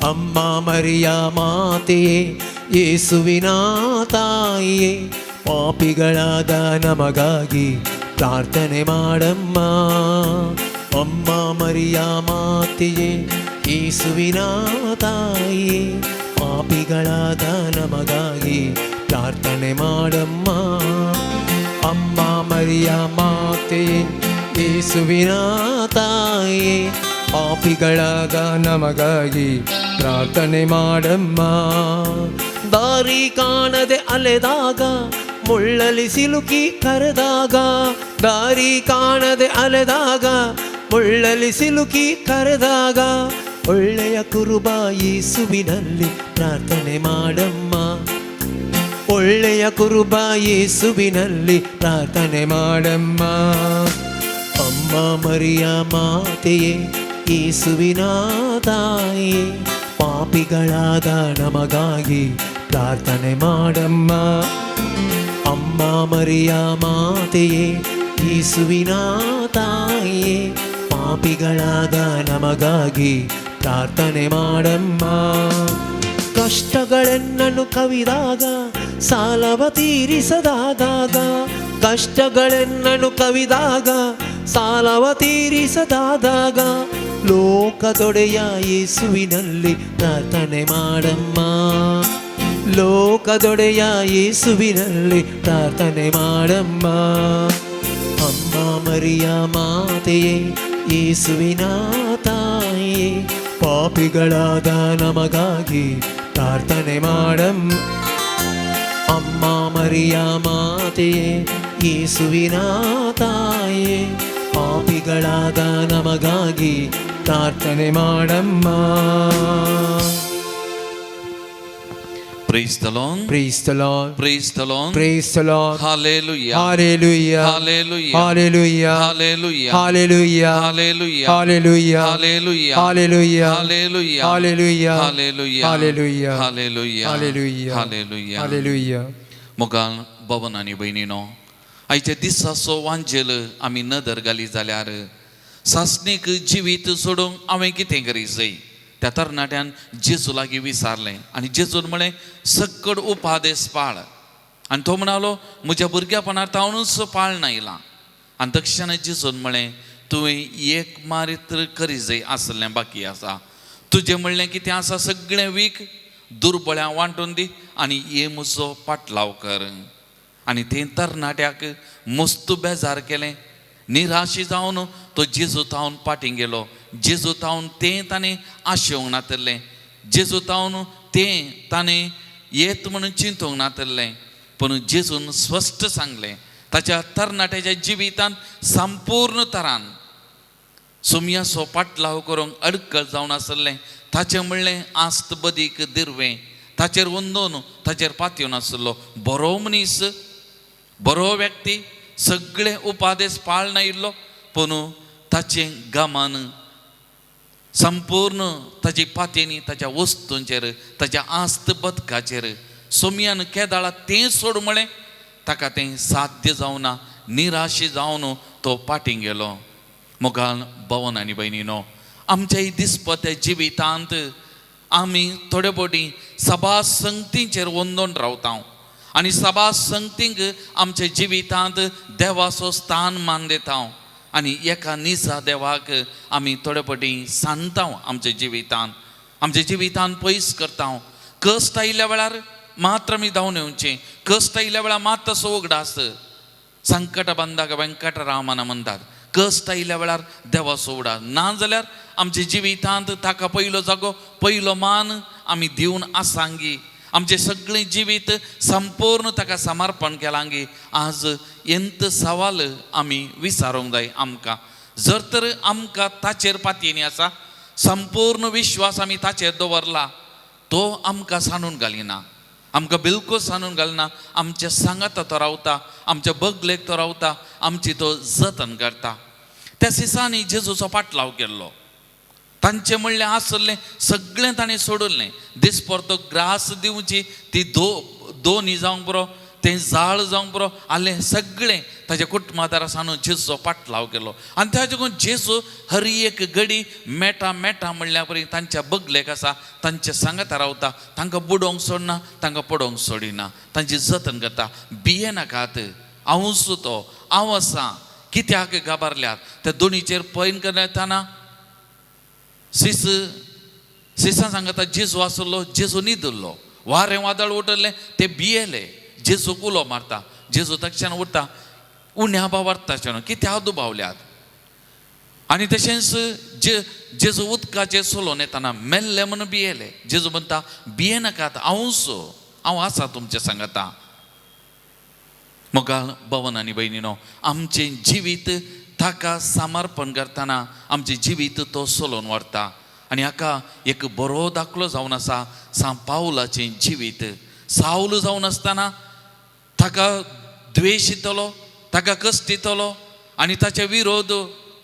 ಅಮ್ಮ ಮರಿಯ ಮಾತೆಯೇ, ಯೇಸುವಿನ ತಾಯಿಯೇ, ಪಾಪಿಗಳಾದ ನಮಗಾಗಿ ಪ್ರಾರ್ಥನೆ ಮಾಡಮ್ಮ. ಅಮ್ಮ ಮರಿಯ ಮಾತೆಯೇ, ಯೇಸುವಿನ ತಾಯಿಯೇ, ಪಾಪಿಗಳಾದ ನಮಗಾಗಿ ಪ್ರಾರ್ಥನೆ ಮಾಡಮ್ಮ. ಅಮ್ಮ ಮರಿಯ ಮಾತೆಯೇ, ಯೇಸುವಿನ ತಾಯಿಯೇ, ಪಾಪಿಗಳಾದ ನಮಗಾಗಿ ಪ್ರಾರ್ಥನೆ ಮಾಡಮ್ಮ. ದಾರಿ ಕಾಣದೆ ಅಲೆದಾಗ, ಮುಳ್ಳಲಿ ಸಿಲುಕಿ ಕರೆದಾಗ, ದಾರಿ ಕಾಣದೆ ಅಲೆದಾಗ, ಮುಳ್ಳಲಿ ಸಿಲುಕಿ ಕರೆದಾಗ, ಒಳ್ಳೆಯ ಕುರುಬ ಯೇಸುವಿನಲ್ಲಿ ಪ್ರಾರ್ಥನೆ ಮಾಡಮ್ಮ. ಒಳ್ಳೆಯ ಕುರುಬ ಯೇಸುವಿನಲ್ಲಿ ಪ್ರಾರ್ಥನೆ ಮಾಡಮ್ಮ. ಅಮ್ಮ ಮರಿಯ ಮಾತೆಯೇ, ಯೇಸುವಿನ ತಾಯಿಯೇ, ಪಾಪಿಗಳಾದ ನಮಗಾಗಿ ಪ್ರಾರ್ಥನೆ ಮಾಡಮ್ಮ. ಅಮ್ಮ ಮರಿಯ ಮಾತೆಯೇ, ಯೇಸುವಿನ ತಾಯಿಯೇ, ಪಾಪಿಗಳಾದ ನಮಗಾಗಿ ಪ್ರಾರ್ಥನೆ ಮಾಡಮ್ಮ. ಕಷ್ಟಗಳೆನ್ನನ್ನು ಕವಿದಾಗ, ಸಾಲವ ತೀರಿಸದಾದಾಗ, ಕಷ್ಟಗಳೆನ್ನನ್ನು ಕವಿದಾಗ, ಸಾಲವ ತೀರಿಸದಾದಾಗ, ಲೋಕದೊಡೆಯ ಯೇಸುವಿನಲ್ಲಿ ಪ್ರಾರ್ಥನೆ ಮಾಡಮ್ಮ. ಲೋಕದೊಡೆಯ ಯೇಸುವಿನಲ್ಲಿ ಪ್ರಾರ್ಥನೆ ಮಾಡಮ್ಮ. ಅಮ್ಮ ಮರಿಯ ಮಾತೆಯೇ, ಯೇಸುವಿನ ತಾಯಿಯೇ, ಪಾಪಿಗಳಾದ ನಮಗಾಗಿ ಪ್ರಾರ್ಥನೆ ಮಾಡಮ್ಮ. ಅಮ್ಮ ಮರಿಯ ಮಾತೆಯೇ, ಯೇಸುವಿನ ತಾಯಿಯೇ, ಪಾಪಿಗಳಾದ ನಮಗಾಗಿ ಪ್ರಾರ್ಥನೆ ಮಾಡಮ್ಮ. Praise the Lord. Praise the Lord. Praise the Lord. Praise the Lord. Hallelujah. Hallelujah. Hallelujah. Hallelujah. Hallelujah. Hallelujah. Hallelujah. Hallelujah. Hallelujah. Hallelujah. Hallelujah. Hallelujah. Hallelujah. Hallelujah. Hallelujah. Hallelujah. Hallelujah. Hallelujah. मोगाल भवन आनी भयणीनो, आयच्या दिसाचो वांजेल आमी नदर घाली जाल्यार सासणीक जिवीत सोडूंक हांवें कितें करी जाय? त्या तरणाट्यान जेजू लागीं विचारलें आनी जेजून म्हळें, सक्कड उपादेस पाळ. आनी तो म्हणालो, म्हज्या भुरग्यापणार तावनूच पाळना येयलां. आनी तक्षण जेजून म्हळें, तुवें एक मारीत करी जाय आसलें बाकी आसा. तुजें म्हणलें कितें आसा सगळें वीक दुर्बळ्यां वांटून दी आनी ये म्हजो पाटलाव कर. आनी तें तरणाट्याक मस्त बेजार केलें. निराशी जावन तो जेजू थावन फाटीं गेलो. जेजू थावन तें ताणें आशेवंक नातलें. जेजू थावन तें ताणें येत म्हणून चिंतूंक नातलें, पूण जेजून स्पश्ट सांगलें ताच्या तरणाट्याच्या जिवितांत संपूर्ण तरान सोमयाचो पाटलाव करूंक अडकळ जावन आसलें. ताचें म्हणलें आस्त बदीक दिरवें ताचेर वंदोन ताचेर पातयेवन आसलो. बरो मनीस, बरो व्यक्ती, सगळे उपादेस पाळना इल्लो, पूण ताचें गमान संपूर्ण ताची पातयेनी ताच्या वस्तूंचेर ताच्या आस्त बदकाचेर सोमयान केदाळा तें सोड म्हळें, ताका तें साध्य जावना, निराशी जावन तो पाटीं गेलो. मोगान भवन आनी भयणीनो, आमच्या दिसपत्या जिवितांत आमी थोडे फावटी सभा संगतींचेर वंदोन रावता आनी सभा संगतींक आमच्या जिवितांत देवाचो स्थान मान दिता आनी एका निजा देवाक आमी थोडे फावटी सांगता आमच्या जिवितांत, आमच्या जिवितांत पयस करता. कश्ट आयिल्ल्या वेळार मात्र आमी धांवन येवचें, कश्ट आयिल्ल्या वेळार मात तसो उगडास संकट बंदाक वेंकटरामन म्हणटात. कश्ट आयिल्ल्या वेळार देवाचो उगडास ना जाल्यार आमच्या जिवितांत ताका पयलो जागो पयलो मान आमी दिवन आसांगी, आमचें सगळें जिवीत संपूर्ण ताका समर्पण केलांगी. आज एंत सवाल आमी विचारूंक जाय आमकां, जर तर आमकां ताचेर पातयेनी आसा, संपूर्ण विश्वास आमी ताचेर दवरला, तो आमकां सांडून घालिना, आमकां बिलकूल सांडून घालना. आमच्या सांगाता तो रावता, आमच्या बगलेक तो रावता, आमची तो जतन करता. त्या सिसांनी जेजूचो पाटलाव केल्लो, तांचें म्हणलें आसलें सगळें ताणें सोडलें. दिसपरतो ग्रास दिवची ती दोनी जावंक पुरो, तें जाळ जावंक पुरो आसलें सगळें ताच्या कुटुंबादारा सांडून जेजूचो पाटलाव केलो. आनी ताचे करून जेजू हर एक घडी मेटा मेटा म्हणल्या परी तांच्या बगलेक आसा, तांच्या सांगाता रावता, तांकां बुडोवंक सोडना, तांकां पडोवंक सोडिना, तांची जतन करता. भियेनाकात, हांवूच तो, हांव आसा, कित्याक घाबरल्यात? त्या दोनीचेर पैन करतना सिसां सांगता जेजू आसलो, जेजू न्हिदलो, वारें वादळ उठलें, ते भियेले. जेजूक उलो मारता, जेजू तक्षण उरता, उण्या बावार्थाचें कित्याक दुबावल्यात? आनी तशेंच जेजू उदकाचेर सोलोवन येतना मेल्ले म्हणून भियेले. जेजू म्हणटा भियेनाकात, हांवूच, हांव आसा तुमचे सांगाता. मोगाळ भवन आनी भयणीनो, आमचें जिवीत ताका समर्पण करतना आमचें जिवीत तो सोलोवन व्हरता. आनी हाका एक बरो दाखलो जावन आसा सांत पावलाचें जिवीत. सावल जावन आसतना ताका द्वेश येतलो, ताका कश्ट येतलो आनी ताचे विरोध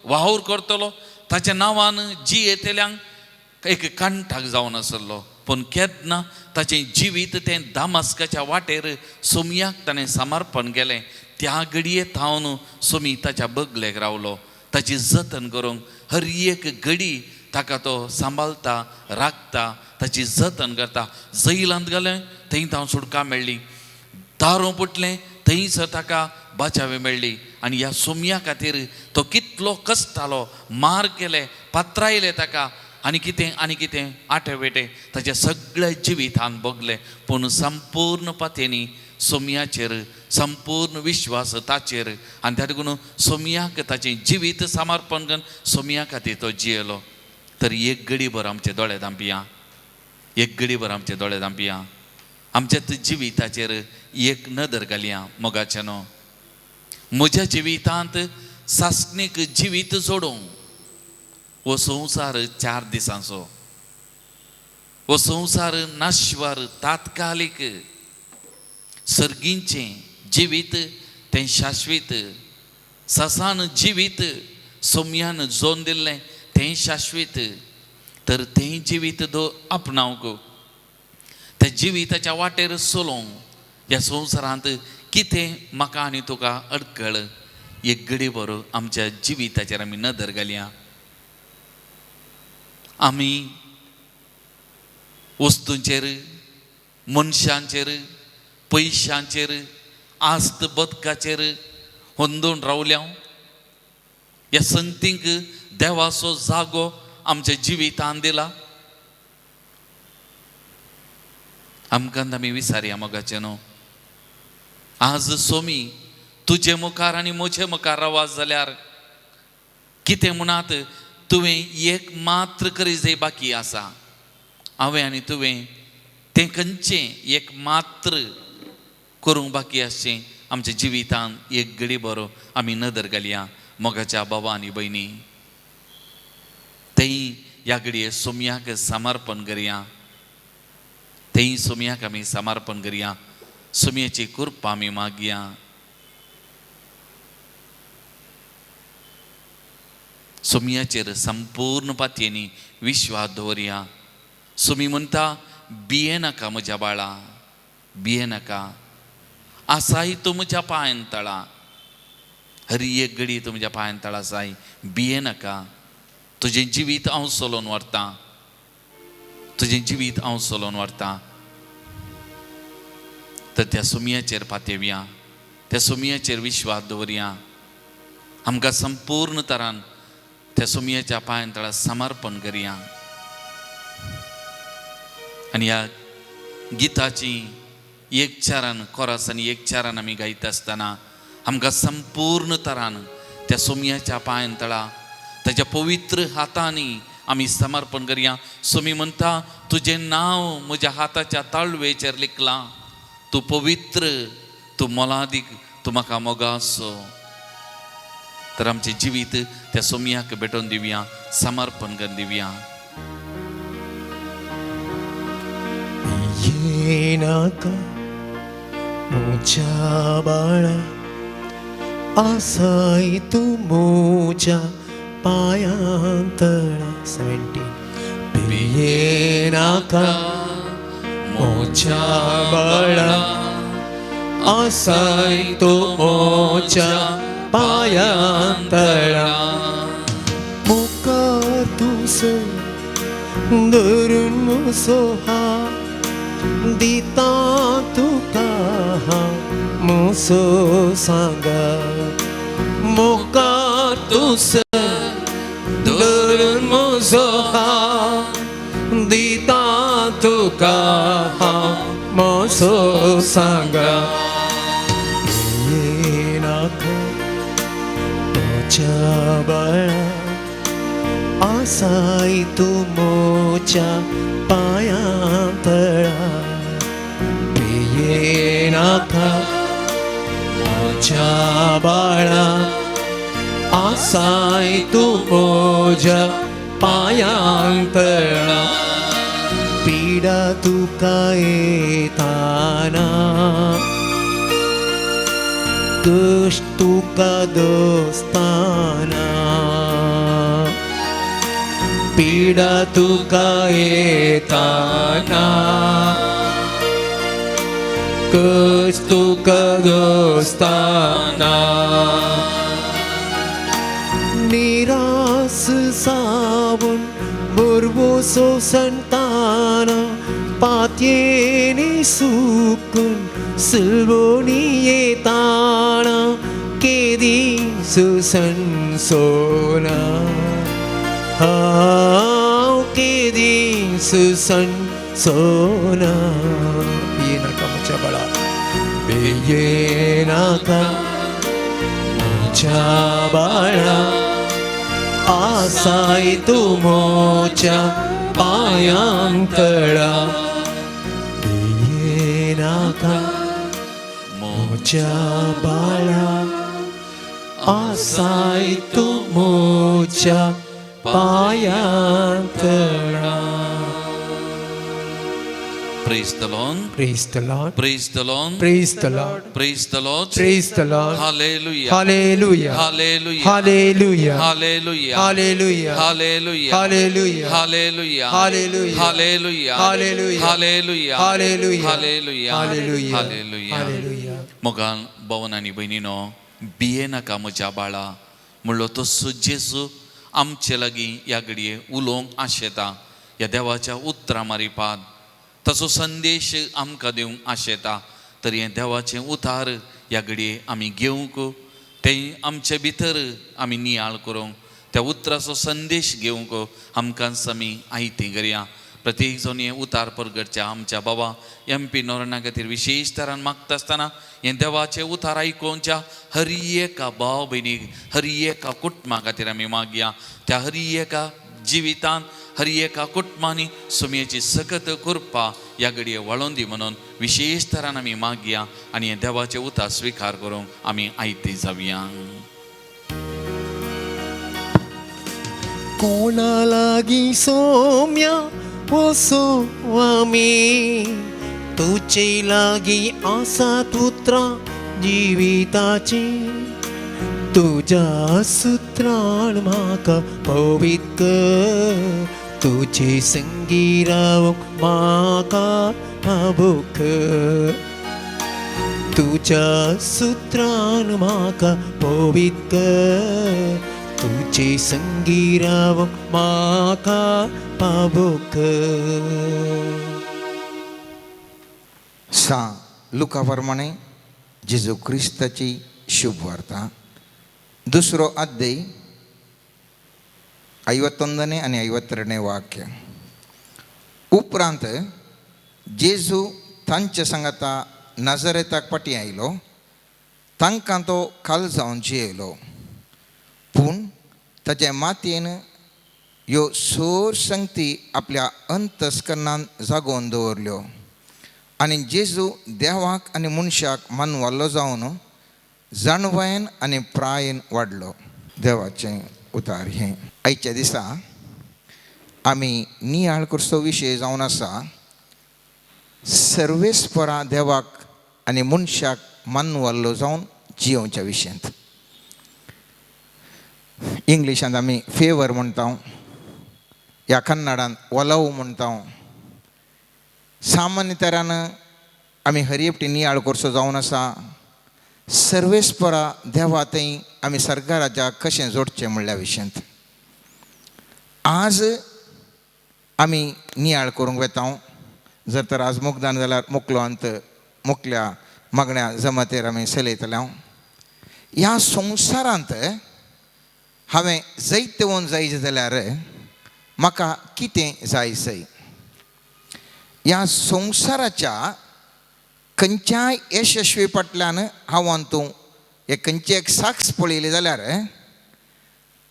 वावर करतलो, ताच्या नांवान जी येतल्यांक एक कंठाक जावन आसलो. पूण केन्ना ताचें जिवीत तें दामास्काच्या वाटेर सोमयाक ताणें समर्पण केलें, त्या घडये थावन सोमी ताच्या बगलेक रावलो, ताची जतन करूंक हर एक घडी ताका तो सांबाळता, राखता, ताची जतन करता. जैलांत गेलें थंय तावन सुटका मेळ्ळी, दारूं पुटलें थंयसर ताका बाचावी मेळ्ळी. आनी ह्या सोमया खातीर तो कितलो कश्टालो, मार केले, पात्रायले ताका आनी कितें आनी कितें आटे वेटे ताच्या सगळ्या जिवितान भोगलें. पूण संपूर्ण पातयेनी सोमयाचेर, संपूर्ण विश्वास ताचेर, आनी त्या देखून सोमयाक ताचें जिवीत समर्पण करून सोमया खातीर तो जियेलो. तर एक घडीभर आमचे दोळे धांपया, एक घडीभर आमचे दोळे धांपया, आमच्या जिविताचेर एक नदर घालया. मोगाचें न्हू, म्हज्या जिवितांत सासणीक जिवीत जोडूंक हो संवसार 4 दिसांचो, हो संवसार नाशवार तात्कालीक, सर्गींचें जिवीत तें शाश्वीत, ससान जिवीत सोमयान जोन दिल्लें तें शाश्वीत. तर तें जिवीत दो आपणावंक, त्या जिविताच्या वाटेर चलोवंक ह्या संवसारांत कितें म्हाका आनी तुका अडकळ, एक घडीभर आमच्या जिविताचेर आमी नदर घालया. आमी वस्तूंचेर, मनशांचेर, पयशांचेर, आस्त बदकाचेर होंदून रावल्या. ह्या संगतींक देवाचो जागो आमच्या जिवितान दिला. आमकां आमी विचारया मोगाचें न्हू, आज सोमी तुजे मुखार आनी म्हजे मुखार आवाज जाल्यार कितें म्हणात, तुवें एक मात्र करी जाय बाकी आसा, हांवें आनी तुवें तें खंयचें एक मात्र करूंक बाकी आसचें आमच्या जिवितान एक घडी बरो आमी नदर घालया. मोगाच्या बाबा आनी भयणी, तेय ह्या घडये सोमयाक समर्पण करया, तेय सोमयाक आमी समर्पण करया, सोमयाची कृपा आमी मागया. सोमयाचेर संपूर्ण पातयेनी विश्वास दवरया. सोमी म्हणटा, भिये नाका म्हज्या बाळा, भिये नाका, आसाय तूं म्हज्या पांयान तळा, हरी एक घडी तूं म्हज्या पांयान तळा आसाय, भिये नाका, तुजें जिवीत हांव चलोवन व्हरतां, तुजें जिवीत हांव चलोवन व्हरतां. तर त्या सोमयाचेर पातेवया, त्या सोमयाचेर विश्वास दवरया, आमकां संपूर्ण तरान त्या सोमयाच्या पांयान तळा समर्पण करया. आनी ह्या गिताची एक चारान कोरस आनी एक चारान आमी गायता आसतना आमकां संपूर्ण तरान त्या सोमयाच्या पांयान तळा ताच्या पवित्र हातांनी आमी समर्पण करया. सोमी म्हणटा, तुजें नांव म्हज्या हाताच्या ताळवेचेर लिखलां, तूं पवित्र, तूं मोलादीक, तूं म्हाका मोगासो. तर आमचें जिवीत त्या सोमयाक भेटोवन दिवया, समर्पण करून दिवया. नाका म्हज्या बाळा, आसाय तूं म्हज्या पांयां तळा. 17. भिये नाका म्हज्या बाळा, आसाय तूं म्हज्या पांयां तळा. मुखार तुजो धरून म्हजो हात दिता तुका हांव म्हजो सांगा. मुखार तुजो धरून म्हजो हात दिता तुका हांव म्हजो सांगा. नाका म्हज्या बाळा, आसाय तूं म्हज्या पांयां तळा. भिये नाका म्हज्या बाळा, आसाय तूं म्हज्या पांयां तळा. पिडा तुका येताना, कश्ट तुका दोस्ताना, पिडा तुका येताना, कश्ट तुका दोस्ताना. निरास जावन भरवसो संताना, पातयेनी सुकून सिल्वोनी येताना, केदी सुसनसोना, हांव केदी सुसनसोना. भिये नाका म्हज्या बाळा, भिये नाका म्हज्या बाळा, आसाय तूं म्हज्या पांयां तळा. भिये नाका म्हज्या बाळा, आसाय तूं म्हज्या पांयां तळा. Praise the Lord. Praise the Lord. Praise the Lord. Praise the Lord. Praise the Lord. Praise the Lord. Hallelujah. Hallelujah. Hallelujah. Hallelujah. Hallelujah. Hallelujah. Hallelujah. Hallelujah. Hallelujah. Hallelujah. Hallelujah. Hallelujah. Hallelujah. Hallelujah. Hallelujah. Hallelujah. Hallelujah. Hallelujah. मोगान भवन आनी भयणीनो, भिये नाका म्हज्या बाळा म्हणलो तसो जेजू आमचे लागीं ह्या घडये उलोवंक आशेता. ह्या देवाच्या उतरां मारिपात तसो संदेश आमकां दिवंक आशेता. तर हें देवाचें उतार ह्या घडये आमी घेवंक, तें आमचे भितर आमी नियाळ करूंक, त्या उतराचो संदेश घेवंक आमकां आमी आयतें करया. प्रत्येक जावन हें उतार परगटच्या आमच्या बाबा एम पी नोरणा खातीर विशेश तरान मागता आसतना हें देवाचें उतार आयकोवच्या हर एका भाव भयणीक, हर एका कुटुंबा खातीर आमी मागया. त्या हर एका जिवितान, हर एका कुटुंबांनी सुमयेची सकत कृपा ह्या घडये वळोवन दी म्हणून विशेश तरान आमी मागया आनी देवाचे उतार स्विकार करूंक आमी आयते जावया. कोणा लागीं सोम्या वसो आमी तुजे लागीं आसात उतरां जिविताचीं तुज्या सुत्रान म्हाका पवित्र कर तुजे संगी रावंक म्हाका आबूक कर तुज्या सुत्रान म्हाका पवित्र कर तुजे संगी रावंक म्हाका पावोक कर. सा लुका प्रमाणे जेजू क्रिस्ताची शुभ वार्ता दुसरो अध्याय 51ನೇ आनी 52ನೇ वाक्य. उपरांत जेजू तांचे सांगाता नजरेताक फाटीं आयलो तांकां तो खाल जावन जियेलो पूण ताच्या मातयेन ह्यो सोर संगती आपल्या अंतस्करणान जागोवन दवरल्यो आनी जेजू देवाक आनी मनशाक मानवालो जावन जाणवायेन आनी प्रायेन वाडलो. देवाचें उतार हें. आयच्या दिसा आमी नियाळ करचो विशय जावन आसा सर्वेस्परा देवाक आनी मनशाक मानवालो जावन जियोवच्या विशयांत. इंग्लिशांत आमी फेवर म्हणटा या कन्नडान वलव म्हणटा. सामान्य तरान आमी हरएपटी नियाळ करचो जावन आसा सर्वेस्परा देवा थंय आमी सरकाराच्या कशें जोडचें म्हणल्या विशयांत. आज आमी नियाळ करूंक वेता. जर तर आज मुखदान जाल्यार मुकलो अंत मुकल्या मागण्या जमातेर आमी चलयतले. ह्या संवसारांत हांवें जैतवंत जायचें जाल्यार म्हाका कितें जाय सय ह्या संवसाराच्या खंयच्याय यशस्वी फाटल्यान हांव तूं हे खंयचे एक साक्ष पळयली जाल्यार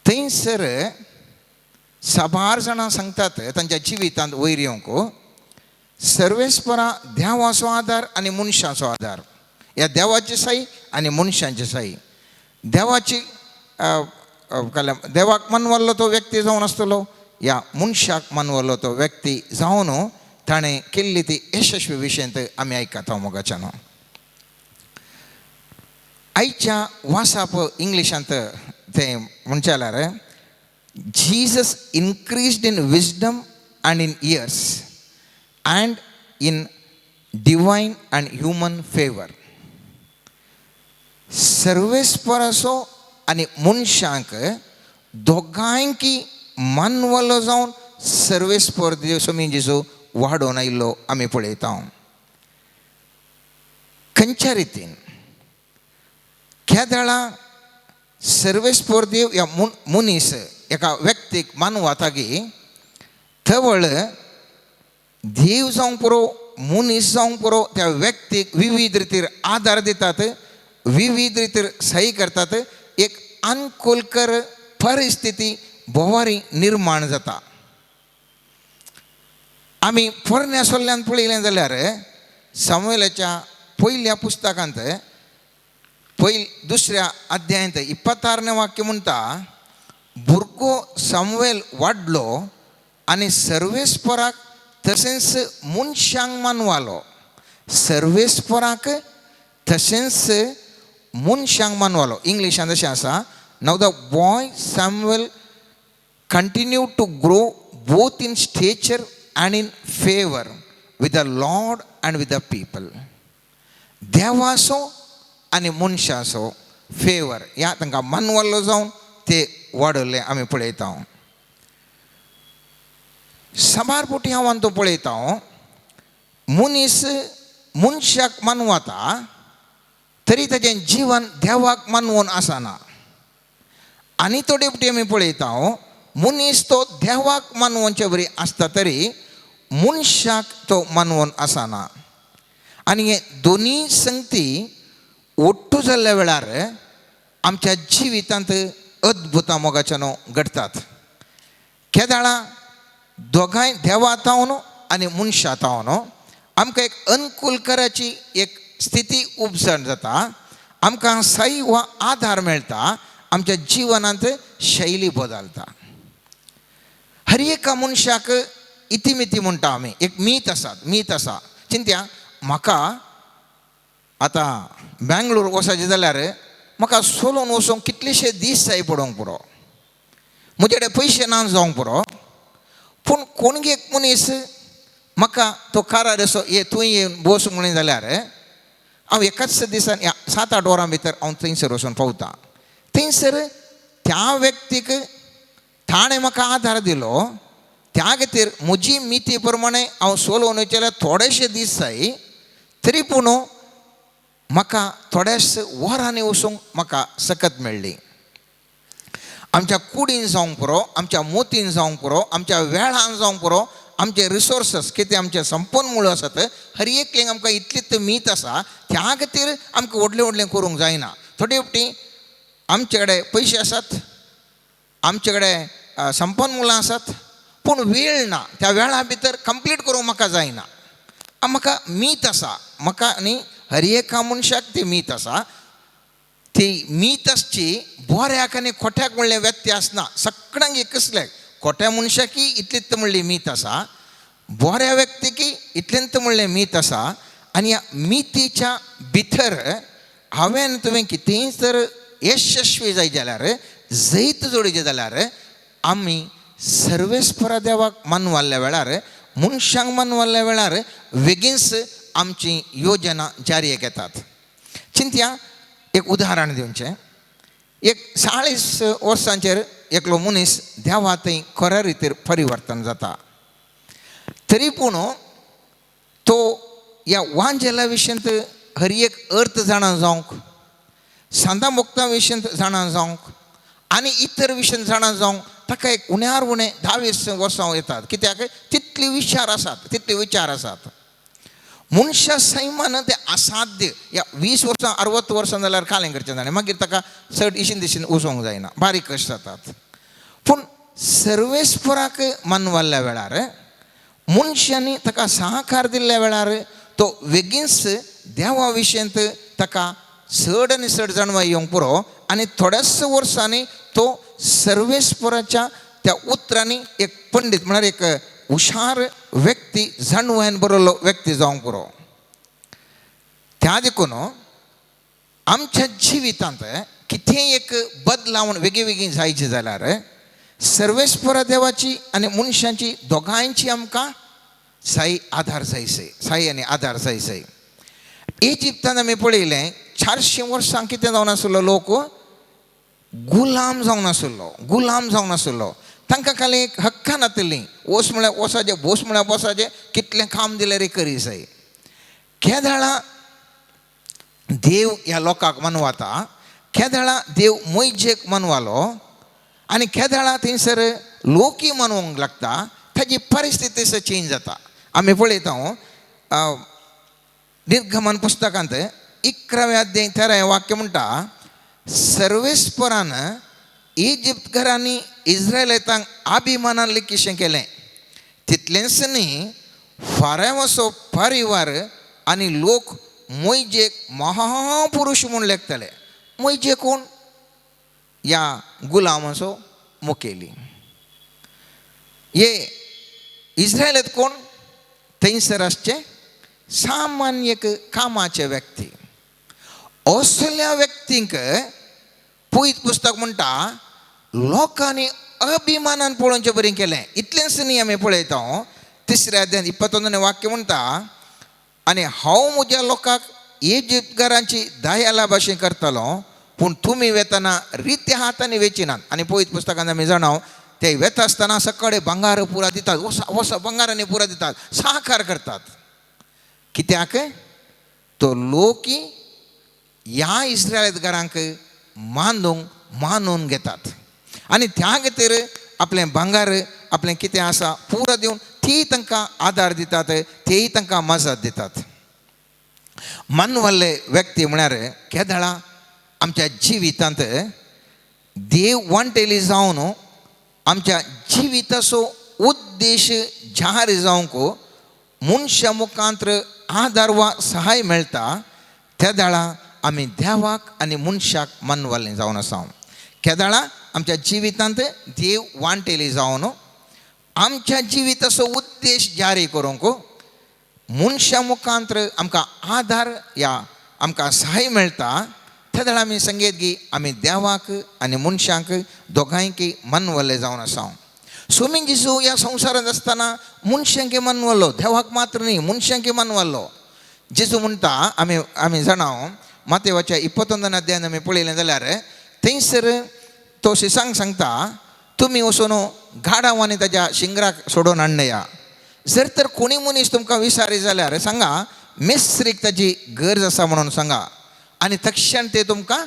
थंयसर साबार जाणां सांगतात तांच्या जिवितांत वयर येवंक सर्वेस्परा देवाचो आदार आनी मनशाचो आदार ह्या देवाची साई आनी मनशांची साई देवाची देवाक मानवल्लो तो व्यक्ती जावन आसतलो ह्या मनशाक मानवल्लो तो व्यक्ती जावन ताणें केल्ली ती यशस्वी विशयांत आमी आयकता मोगाच्यान. आयच्या वासाप इंग्लिशांत तें म्हणचें जाल्यार Jesus increased in wisdom and in years and in divine and human favour. सर्वेस्पराचो आनी मनशांक दोगांयकी मानवलो जावन सर्वेस्पर स्वामी जेजू वाडोवन आयिल्लो आमी पळयता. खंयच्या रितीन केदळा सर्वेस्पर देव ह्या मनीस एका व्यक्तीक मानवतागी थवळ देव जावंक पुरो मनीस जावंक पुरो त्या व्यक्तीक विविध रितीर आदार दितात विविध रितीर सही करतात एक अनुकूलकर परिस्थिती भोवारी निर्माण जाता. आमी पोरण्या सोल्ल्यान पळयलें जाल्यार सामुएलाच्या पयल्या पुस्तकांत दुसऱ्या अध्यायांत 26 वाक्य म्हणटा भुरगो सामुएल वाडलो आनी सर्वेस्पराक तशेंच मनशांक मानवालो. सर्वेस्पराक तशेंच मनशांक मानवालो. इंग्लिशांत अशें आसा now the boy Samuel continue to grow both in stature and in favour with the Lord and with the people. देवाचो आनी मनशाचो फेवर ह्या तांकां मानवल्लो जावन ते वाडयल्ले आमी पळयता. साबार फावटी हांव तो पळयता मनीस मनशाक मानवता तरी ताजें जिवन देवाक मानवून आसना. आनी थोडे फावटी आमी पळयता मनीस तो देवाक मानवचे बरी आसता तरी मनशाक तो मानवून आसना. आनी हे दोनी संगती ओट्टू जाल्ल्या वेळार आमच्या जिवितांत अद्भुतां मोगाच्यानो घडटात. केदाळा दोगांय देवा तावन आनी मनशा तावन आमकां एक अनुकूलकराची एक स्थिती उपजण जाता, आमकां सही वा आधार मेळटा, आमच्या जिवनांत शैली बदलता. हर एका मनशाक इतिमिती म्हणटा आमी, एक मीत आसा, मीत आसा. चिंत्या म्हाका आतां बेंगलोर वचपाचें जाल्यार म्हाका सोलोन वचूंक कितलेशे दीस जाय पडोवंक पुरो, म्हजे कडेन पयशे ना जावंक पुरो, पूण कोणगे एक मनीस म्हाका तो कारार असो ये तूं ये बस म्हणून जाल्यार हांव एकाच दिसान 7-8 वरां भितर हांव थंयसर वचून पावता. थंयसर त्या व्यक्तीक ताणें म्हाका आधार दिलो, त्या खातीर म्हजी मिती प्रमाणे हांव सोलोवन वयचें जाल्यार थोडेशे दीस जाय, तरी पूण म्हाका थोड्याश वरांनी वचूंक म्हाका सकत मेळ्ळी. आमच्या कुडीन जावंक पुरो, आमच्या मोतीन जावंक पुरो, आमच्या वेळान जावंक पुरो, आमचे रिसोर्सस कितें आमचे संपन्न मूळ आसात हर एकलेंक आमकां इतलीच मीत आसा, त्या खातीर आमकां व्हडलें व्हडलें करूंक जायना. थोडे फावटी आमचे कडेन पयशे आसात, आमचे कडेन संपन्न मुळां आसात, पूण वेळ ना, त्या वेळा भितर कंप्लीट करूंक म्हाका जायना. म्हाका मीत आसा, म्हाका न्ही हर एका मनशाक ती मीत आसा, ती मीत आसची बऱ्याक आनी खोट्याक म्हणलें व्यत्यास ना, सगळ्यांक एकच. खोट्या मनशाकी इतलीच म्हणली मीत आसा, बऱ्या व्यक्तीकी इतलेंच म्हणलें मीत आसा. आनी ह्या मितीच्या भितर हांवें तुवें कितेंय तर यशस्वी जाय जाल्यार, जैत जोडीचें जाल्यार आमी सर्वेस्परा देवाक मानवाल्ल्या वेळार, मनशांक मानवाल्ल्या वेळार बेगीनच आमची योजना जारी येतात. चिंतया एक उदाहरण दिवचें, एक 40 वर्सांचेर एकलो मनीस देवा थंय खऱ्या रितीर परिवर्तन जाता, तरी पूण तो ह्या वांजेला विशयांत हर एक अर्थ जाणा जावंक, सांता मोक्ता विशयांत जाणा जावंक आनी इतर विशयांत जाणा जावंक ताका एक उण्यार उणें 10-20 वर्सां येतात. कित्याक तितले विचार आसात, तितले विचार आसात. मनशा सैमान ते असाध्य. ह्या 20 वर्सां 60 वर्सां जाल्यार कालें करचें जाणें, मागीर ताका चड इशीन दिशीन वचोंक जायना, बारीक कश्ट जातात. पूण सर्वेस्पराक मानवाल्ल्या वेळार, मनशांनी ताका सहकार दिल्ल्या वेळार तो बेगीनच देवा विशयांत ताका चड आनी चड जाणवाय येवंक पुरो आनी थोड्याच वर्सांनी तो सर्वेस्पराच्या त्या उतरांनी एक पंडीत म्हळ्यार एक हुशार व्यक्ती, जाणवायन बरयल्लो व्यक्ती जावंक पुरो. त्या देखून आमच्या जिवितांत कितेंय एक बदलावण वेगळी वेगळी जायची जाल्यार सर्वेस्परा देवाची आनी मनशांची दोगांयची आमकां साई आधार जायसय, साई आनी आधार जायसय. इजिप्तान आमी पळयलें 400 वर्सां कितें जावन आसलो, लोक गुलाम जावन आसलो, गुलाम जावन आसलो. तांकां खाली एक हक्कां नातिल्लीं, वोस म्हळ्यार वोसाचें, बोस म्हळ्यार बोसाचें, कितलें काम दिल्यार करी जाय. केदळा देव ह्या लोकांक मनवाता, केदळा देव मोयजेक मनवालो आनी केदळा थंयसर लोकय मनोवंक लागता, ताजी परिस्थिती चेंज जाता. आमी पळयता निर्गमन पुस्तकांत 11व्या अध्याय 13 वाक्य म्हणटा, सर्वेस्परान इजिप्तकारांनी इस्रायलांक अभिमानान लेखिशें केलें, तितलेंच न्ही फारावाचो परिवार आनी लोक मोयजेक महापुरुश म्हूण लेखताले. मोयजे कोण? ह्या गुलामाचो मुखेली. हे इस्रायलांत कोण? थंयसर आसचे सामान्य एक कामाचे व्यक्ती. असल्या व्यक्तींक पयत पुस्तक म्हणटा लोकांनी अभिमानान पळोवचें बरें केलें. इतलेंच न्ही आमी पळयता 3ऱ्या अध्यायांत 21 वाक्य म्हणटा, आनी हांव म्हज्या लोकांक इजिप्तकारांची दयाला भाशेन करतलो, पूण तुमी वेतना रित्या हातांनी वेचिनात. आनी पयत पुस्तकांत आमी जाणाव ते वेता आसतना सकाळी भांगार पुरा दितात, वसा वसा भांगारांनी पुरा दितात, साकार करतात. कित्याक? तो लोकी ह्या इस्रायलकारांक मानूंक मानून घेतात आनी त्या खातीर आपलें भांगार आपलें कितें आसा पुरो दिवन ती तांकां आदार दितात, तेय तांकां मजत दितात. मानवाल्ले व्यक्ती म्हळ्यार केदळा आमच्या जिवितांत देव वांटेली जावन आमच्या जिविताचो उद्देश जाहीर जावंक मनशा मुखांत आदार वा सहाय मेळटा त्या आमी देवाक आनी मनशाक मनवालें जावन आसा. केदाळा आमच्या जिवितांत देव वांटेली जावन आमच्या जिविताचो उद्देश जारी करूंक मनशा मुखांत आमकां आदार या आमकां सहाय मेळटा त्या आमी संगीत की आमी देवाक आनी मनशांक दोगांयकी मनवल्ले जावन आसा. स्वामी जेजू ह्या संवसारांत आसतना मनशांक मनवल्लो, देवाक मात्र न्ही मनशांक मनवल्लो. जेजू म्हणटा आमी आमी जाणा मातेवाच्या 21 अध्यायान आमी पळयलें जाल्यार थंयसर तो शिसांक सांगता तुमी वचून गाडाव आनी ताज्या शिंगराक सोडोवन हाडया. जर तर कोणी मनीस तुमकां विसारी जाल्यार सांगा मेस्त्रीक ताजी गरज आसा म्हणून सांगा आनी तक्षण ते तुमकां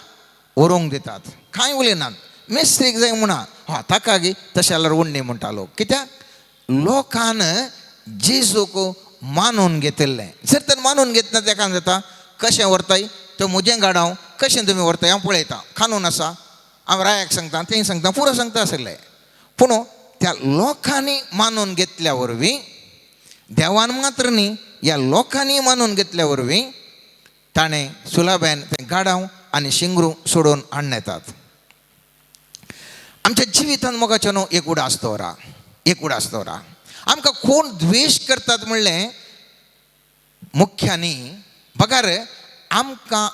व्हरूंक दितात. कांय उलयनात, मेस्त्रीक जाय म्हणा हा ताका गी तशें जाल्यार उण्णी म्हणटा लोक. कित्याक लोकान जेजूक मानून घेतिल्लें. जर तर मानून घेतना तेका जाता कशें व्हरताय तो म्हजें गाडाव कशें तुमी व्हरताय हांव पळयतां कानून आसा हांव रायाक सांगता तें सांगता पुरो सांगता आशिल्लें. पूण त्या लोकांनी मानून घेतल्या वरवीं देवान मात्र न्ही ह्या लोकांनी मानून घेतल्या वरवीं ताणें सुलाब्यान तें गाडाव आनी शिंगरू सोडोवन हाडून येतात. आमच्या जिवितांत मोगाचो न्हू एक उडास दवरा, एक उडास दवरा. आमकां कोण द्वेश करतात म्हणलें मुख्यांनी बगार आमकां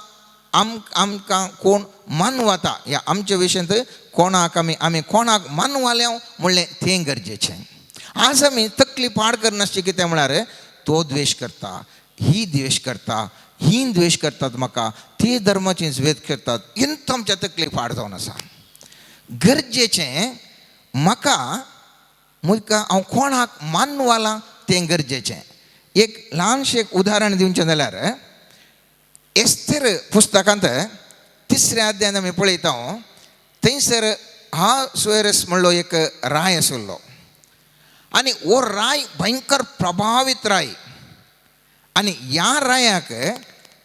आमकां कोण मानवता ह्या आमच्या विशयांत कोणाक आमी आमी कोणाक मानवाल्या म्हणलें तें गरजेचें. आज आमी तकली पाड करनासची कितें म्हळ्यार तो द्वेश करता, ही द्वेश करता, ही द्वेश करतात म्हाका, ते धर्माची द्वेश करतात, इंत आमच्या तकली पाड जावन आसा. गरजेचें म्हाका म्हाका हांव कोणाक मानवाला तें गरजेचें. एक ल्हानशें एक उदाहरण दिवचें जाल्यार एस्तेर पुस्तकांत 3 अध्यायान आमी पळयता थंयसर हा सुएरस म्हणलो एक राय आशिल्लो आनी हो राय भयंकर प्रभावीत राय आनी ह्या रायाक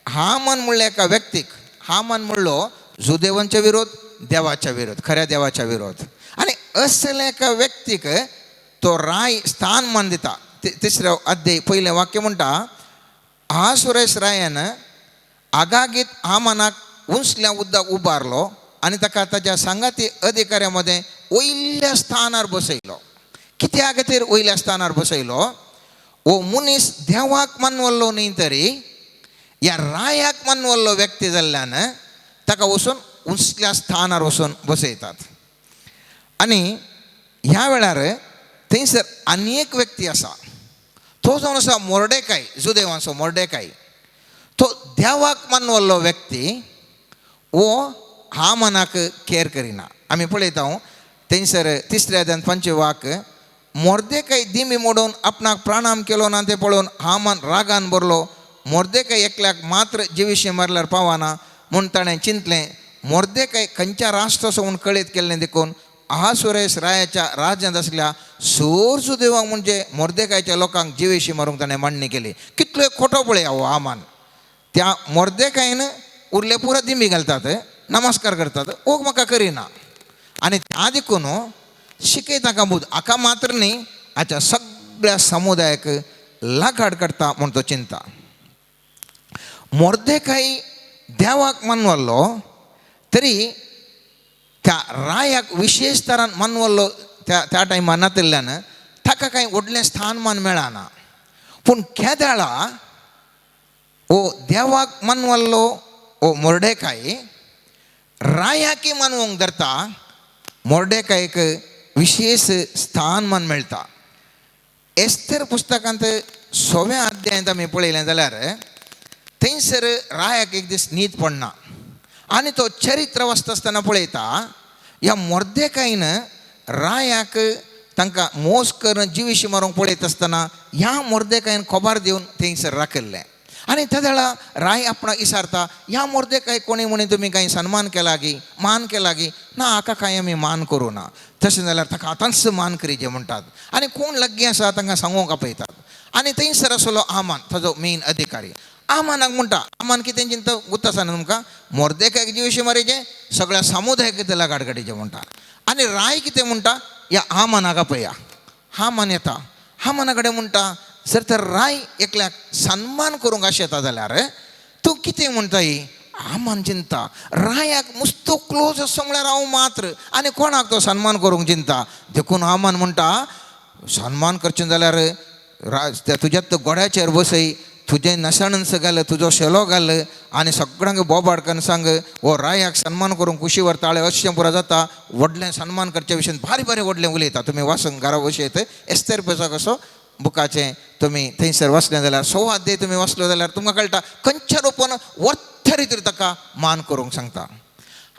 हामन म्हणल्या एका व्यक्तीक, हामन म्हणलो जुदेवांच्या विरोध, देवाच्या विरोध, खऱ्या देवाच्या विरोध, आनी असल्या एका व्यक्तीक तो राय स्थान मान दिता. 3 अध्याय पयलें वाक्य म्हणटा हा सुरेश रायान आगागीत हामानाक उंचल्या उदक उबारलो आनी ताका ताज्या सांगाती अधिकाऱ्या मदें वयल्या स्थानार बसयलो. कित्या खातीर वयल्या स्थानार बसयलो? हो मनीस देवाक मानवल्लो न्ही तरी ह्या रायाक मानवल्लो व्यक्ती जाल्ल्यान ताका वचून उंचल्या स्थानार वचून बसयतात. आनी ह्या वेळार थंयसर आनी एक व्यक्ती आसा तो जावन आसा मोर्डेकाय, जुदेवांचो मोर्डेकाय. तो देवाक मानवल्लो व्यक्ती हो हामानाक केर करिना. आमी पळयता थंयसर 3 अध्यायान 5 वाक मोर्देकाय दिमी मोडून आपणाक प्राणाम केलो ना तें पळोवन हामान रागान भरलो. मोर्देकाय एकल्याक मात्र जिविशी मारल्यार पावना म्हूण ताणें चिंतलें मोर्देकाय खंयच्या राष्ट्राचो म्हूण कळीत केल्लें देखून अहासुरेस रायाच्या राज्यांत आसल्या सोर सुदेवांक म्हणजे मोर्देकायच्या लोकांक जिविशी मारूंक ताणें मांडणी केली. कितलो खोटो पळय हो हामान. त्या मोर्देकायन उरले पुरा दिमी घालतात, नमस्कार करतात, ओग म्हाका करिना. आनी त्या देखून शिकयता का बुद्ध हाका मात्र न्ही हाच्या सगळ्या समुदायाक लागाड करता म्हूण तो चिंता. मोर्देकाय देवाक मानवल्लो तरी त्या रायाक विशेश तरान मानवल्लो त्या त्या टायमार नातिल्ल्यान ताका कांय व्हडलें स्थानमान मेळना. पूण केदळा ओ देवाक मानवल्लो ओ मोर्डेकाय रायाकी मानवंक धरता, मोर्डेकायक विशेश स्थानमान मेळटा. एस्तेर पुस्तकांत 6व्या अध्यायांत आमी पळयलें जाल्यार थंयसर रायाक एक दीस न्हीद पडना आनी तो चरित्र वाचता आसतना पळयता ह्या मोर्देकायन रायाक तांकां मोस करून जिविशी मारूंक पळयता आसतना ह्या मोर्देकायन खबर दिवन थंयसर राखिल्लें. आनी त्या वेळा राय आपणाक विचारता ह्या मोर्देकाय कोणी म्हणी तुमी कांय सन्मान केला गी, मान केला गी? ना, हाका कांय आमी मान करूं ना. तशें जाल्यार ताका आतांच मान करीजे म्हणटात आनी कोण लागीं आसा तांकां सांगूंक आपयतात. आनी थंयसर आसलो आमान, ताजो मेन अधिकारी. आमानाक म्हणटा, आमान कितें चिंता गुत्त आसा न्हू तुमकां, मोर्देकायक जिविशी मारीचे सगळ्या समुदायाक त्याला गाडगाडीचे म्हणटा. आनी राय कितें म्हणटा, ह्या आमानाक आपया, हामान येता, हामाना कडेन म्हणटा जर तर राय एकल्याक सन्मान करूंक अशें येता जाल्यार तूं कितें म्हणटा ही. हामान चिंता रायाक मुस्तो क्लोज आसा म्हळ्यार हांव मात्र आनी कोणाक तो सन्मान करूंक चिंता. देखून हामान म्हणटा सन्मान करचें जाल्यार तुज्यात गोड्याचेर बसय, तुजें नसाणन्स घाल, तुजो शेलो घाल आनी सगळ्यांक बोबाड करून सांग हो रायाक सन्मान करूंक कुशी व्हरताळे अशें पुरो जाता. व्हडलें सन्मान करचे विशयन भारी भारी व्हडलें उलयता. तुमी वाचूंक घरा बसयत एस्तेर पेसा कसो बुकाचें तुमी थंयसर वाचलें जाल्यार 1.25 तुमी वाचलो जाल्यार तुमकां कळटा खंयच्या रुपान वर्थ रितीर ताका मान करूंक सांगता.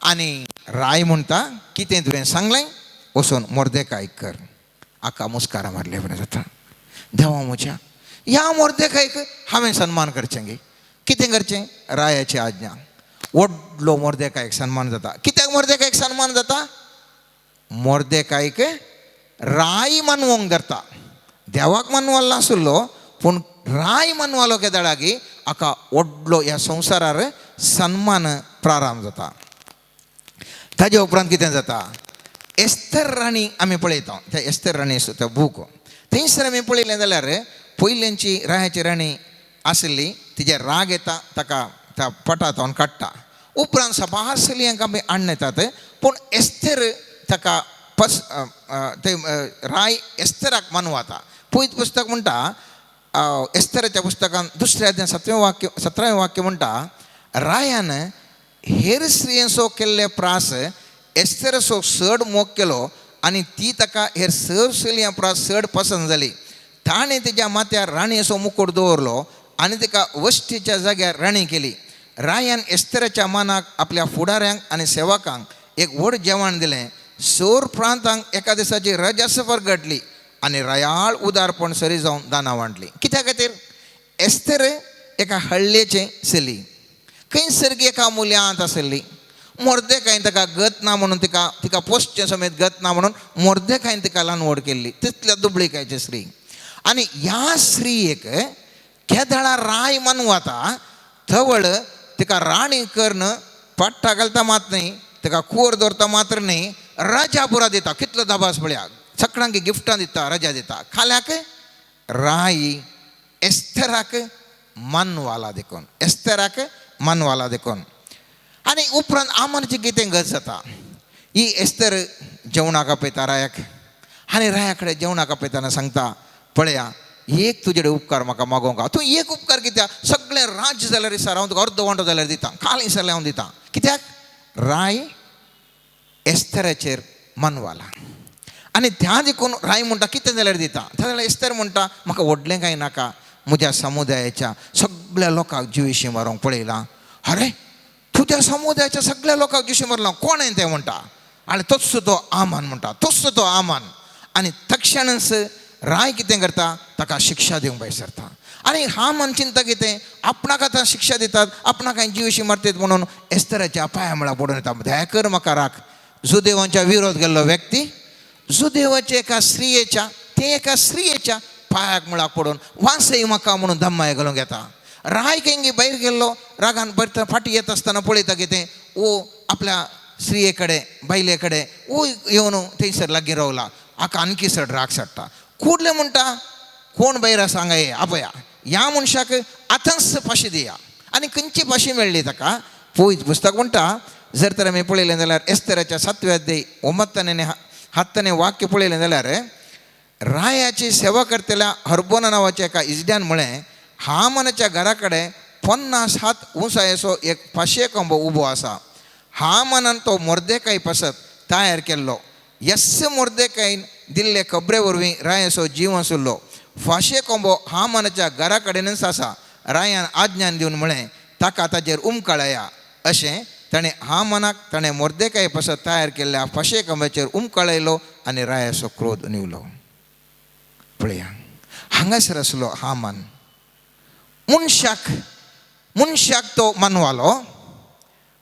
आनी राय म्हणटा कितें तुवें सांगलें वचून मोर्देकाय कर. आका मुस्कारा मारले बरें जाता. देवा म्हज्या ह्या मोर्देकायक हांवें सन्मान करचें गे. कितें करचें? रायाची आज्ञा. व्हडलो मोर्देकायक सन्मान जाता. कित्याक मोर्देकायक सन्मान जाता? मोर्देकायक राय मानवंक धरता. देवाक मानवालो आसलो पूण राय मानवालो केदळागी हाका व्हडलो ह्या संवसारार सन्मान प्रारंभ जाता. ताजे उपरांत कितें जाता? एस्तर राणी आमी पळयता. त्या एस्तर राणी तो बूक थंयसर आमी पळयलें जाल्यार पयल्यांची रायाची राणी आसली तिजे राग येता ताका त्या पटांत काडटा. उपरांत सबार चलयांक आमी हाडून येतात पूण एस्तर ताका पस ते राय एस्तराक मानवाता. पयत पुस्तक म्हणटा एस्तराच्या पुस्तकान दुसऱ्या अध्याय 17वें वाक्य म्हणटा रायान हेर स्त्रियांचो केल्ले प्रास एस्तराचो चड मोग केलो आनी ती ताका हेर सर चलयां प्रास चड पसंत जाली. ताणें तिच्या माथ्यार राणयेचो मुकुट दवरलो आनी तिका वस्तीच्या जाग्यार राणी केली. रायान एस्तराच्या मानाक आपल्या फुडाऱ्यांक आनी सेवकांक एक व्हड जेवण दिलें. सोर प्रांतांक एका दिसाची रजा सफर घडली आनी रायाळ उदारपण सरी जावन दानां वांटली. कित्या खातीर? एस्तर एका हळ्ळेचें चली, खंयसर एका मुल्यांत आसली. मोर्देकायन ताका गत ना म्हणून तिका तिका पोसचें समेत गत ना म्हणून मोर्देकायन तिका ल्हान व्हड केल्ली. तितल्या दुबळीकायची स्त्री. आनी ह्या स्त्रियेक केदळा राय मानवाता थवळ तिका राणी करून पट्टा घालता मात न्ही, तिका कुंवर दवरता मात्र न्ही, राजा पुरा दिता. कितलो दबास पळया, सगळ्यांक गिफ्टां दिता, रजा दिता. खाल्याक राय एस्तराक मानवाला देखून, एस्तराक मानवाला देखून. आनी उपरांत आमची कितें गत जाता? ही एस्तर जेवणाक आपयता रायाक आनी राया कडेन जेवणाक आपयतना सांगता पळया एक तुजे उपकार म्हाका मागोवंक. तूं एक उपकार कित्याक? सगळें राज्य जाल्यार सर हांव तुका अर्द वांटो जाल्यार दिता, काल जाल्यार हांव दिता. कित्याक? राय एस्तराचेर मानवाला. आनी त्या देखून राय म्हणटा कितें जाल्यार दिता. त्या जाल्यार एस्तर म्हणटा म्हाका व्हडलें कांय नाका, म्हज्या समुदायाच्या सगळ्या लोकांक जिविशी मारूंक पळयलां. अरे तुज्या समुदायाच्या सगळ्या लोकांक जिविशी मारला कोण तें म्हणटा. आनी तोच तो आमान म्हणटा, तोच तो आमान. आनी तक्षणच राय कितें करता? ताका शिक्षा दिवंक भायर सरता. आनी हामान चिंता कितें? आपणाक आतां शिक्षा दितात, आपणाक कांय जिविशी मारतात म्हणून एस्तराच्या पांया मुळाक पडून येता. दया कर म्हाका राख. जुदेवांच्या विरोध गेल्लो व्यक्ती जुदेवाच्या एका स्त्रियेच्या ते एका स्त्रियेच्या पांयाक मुळाक पडून वासय म्हाका म्हणून धम्माय घालूंक येता. राय खंय भायर गेल्लो रागान बरता फाटीं येता आसतना पळयता कितें ओ आपल्या स्त्रिये कडेन बायले कडेन ओ येवन थंयसर लागीं रावला. हाका आणखी चड राग चडटा. कुडले म्हणटा कोण भायर आसा हांगा ये आपया ह्या मनशाक आतांच फाशी दिया. आनी खंयची फाशी मेळ्ळी ताका? पयत पुस्तक म्हणटा जर तर आमी पळयलें जाल्यार एस्तराच्या 7व्या अध्याय 9 हाताने वाक्य पळयलें जाल्यार रायाची सेवा करतल्या हरबोना नांवाच्या एका इजड्यान म्हळें हामानाच्या घरा कडेन 50 हात उंचायेचो एक फाशे कंबो उबो आसा. हामानान तो मोर्देकाय पासत तयार केल्लो. यस मोर्देकायन दिल्ले खबरे वरवीं रायाचो जीव आसलो. फाशे कोंबो हामानाच्या घरा कडेनच आसा. रायान आज्ञान दिवन म्हळें ताका ताजेर उमकळया. अशें ताणें हामानाक ताणें मोर्देकाय पासत तयार केल्ल्या फाशे कोंब्याचेर उमकळयलो आनी रायाचो क्रोध निवलो. पळया हांगासर आसलो हामान. मनशाक मनशाक तो मानवालो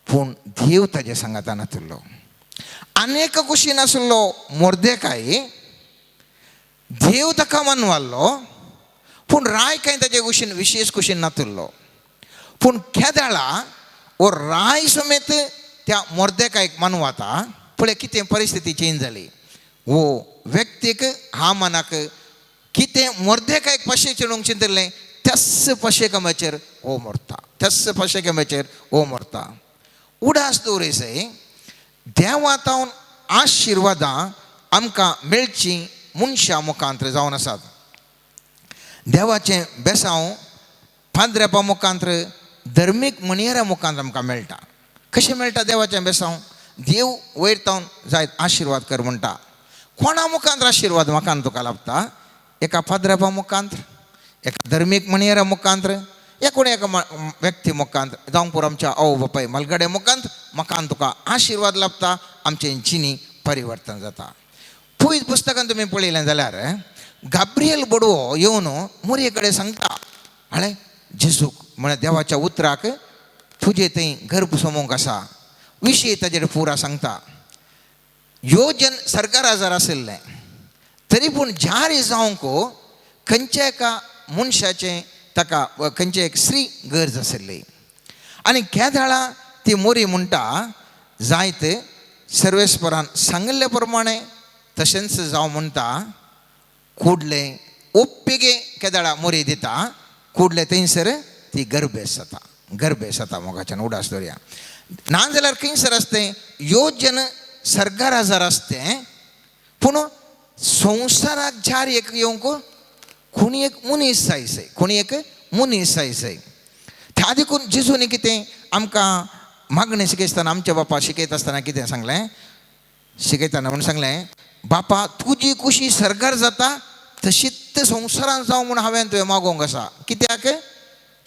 पूण देव ताजे सांगाता नासलो. आनी एका कुशीन आसलो मोर्देकाय, देव ताका मानवालो पूण राय कांय ताजे कुशीन विशेश कुशीन नातुल्लो. पूण केदळा वो राय समेत त्या मोर्देकायक मानवाता. पळय कितें परिस्थिती चेंज जाली. वो व्यक्ती व्यक्तीक हामानाक कितें मोर्देकायक पाशे चेडूंक चिंतलें त्याच पाशे कामाचेर हो मरता, त्याच पाशे कामाचेर हो मरता. उडास दवरिसय देवा तावन आशिर्वादां आमकां मेळचीं मनशां मुखांत जावन आसात. देवाचें बेसांव पाद्रेपा मुखांत धर्मीक म्हणयाऱ्या मुखांत आमकां मेळटा. कशें मेळटा देवाचें बेसांव? देव वयर तावन जायत आशिर्वाद कर म्हणटा. कोणा मुखांत आशिर्वाद म्हाका तुका लाभता? एका पाद्रेपा मुखांत, एका धर्मीक म्हणयाऱ्या मुखांत, या कोण एका व्यक्ती मुखांत, जावं पुरो आमच्या आवय बापाय मलगड्या मुखांत म्हाका तुका आशिर्वाद लाभता, आमचें जिणी परिवर्तन जाता. पयस पुस्तकान तुमी पळयलें जाल्यार गाब्रियल बडवो येवन मोरये कडेन सांगता, हाणें जेजूक म्हळ्यार देवाच्या उतराक तुजे थंय गर्भ सोमोवंक आसा विशय ताजेर पुरा सांगता. योजन सरकार आजार आशिल्लें तरी पूण जारी जावंक खंयच्या एका मनशाचें ताका खंयचे एक स्त्री गरज आशिल्ली. आनी केदाळा ती मोरी म्हणटा जायत सर्वेस्परान सांगिल्ले प्रमाणे तशेंच जावं म्हणटा. कुडलें ओप्पिगे केदाळा मोरी दिता, कुडले थंयसर ती गर्भेस जाता, गर्भेस जाता. मोगाच्यान उडास दवरया. ना जाल्यार खंयसर आसतें योजन सरकार आजार आसतें पूण संवसाराक जार एक येवंक कोणी एक मनीस जायसय, कोणी एक मनीस जायसय. त्या देखून जेजून कितें आमकां मागणें शिकयतना आमच्या बापा शिकयता आसतना कितें सांगलें? शिकयतना म्हूण सांगलें, बापा तुजी खुशी सरकार जाता तशीच संवसारान जावं म्हूण हांवें तुवें मागोवंक आसा. कित्याक?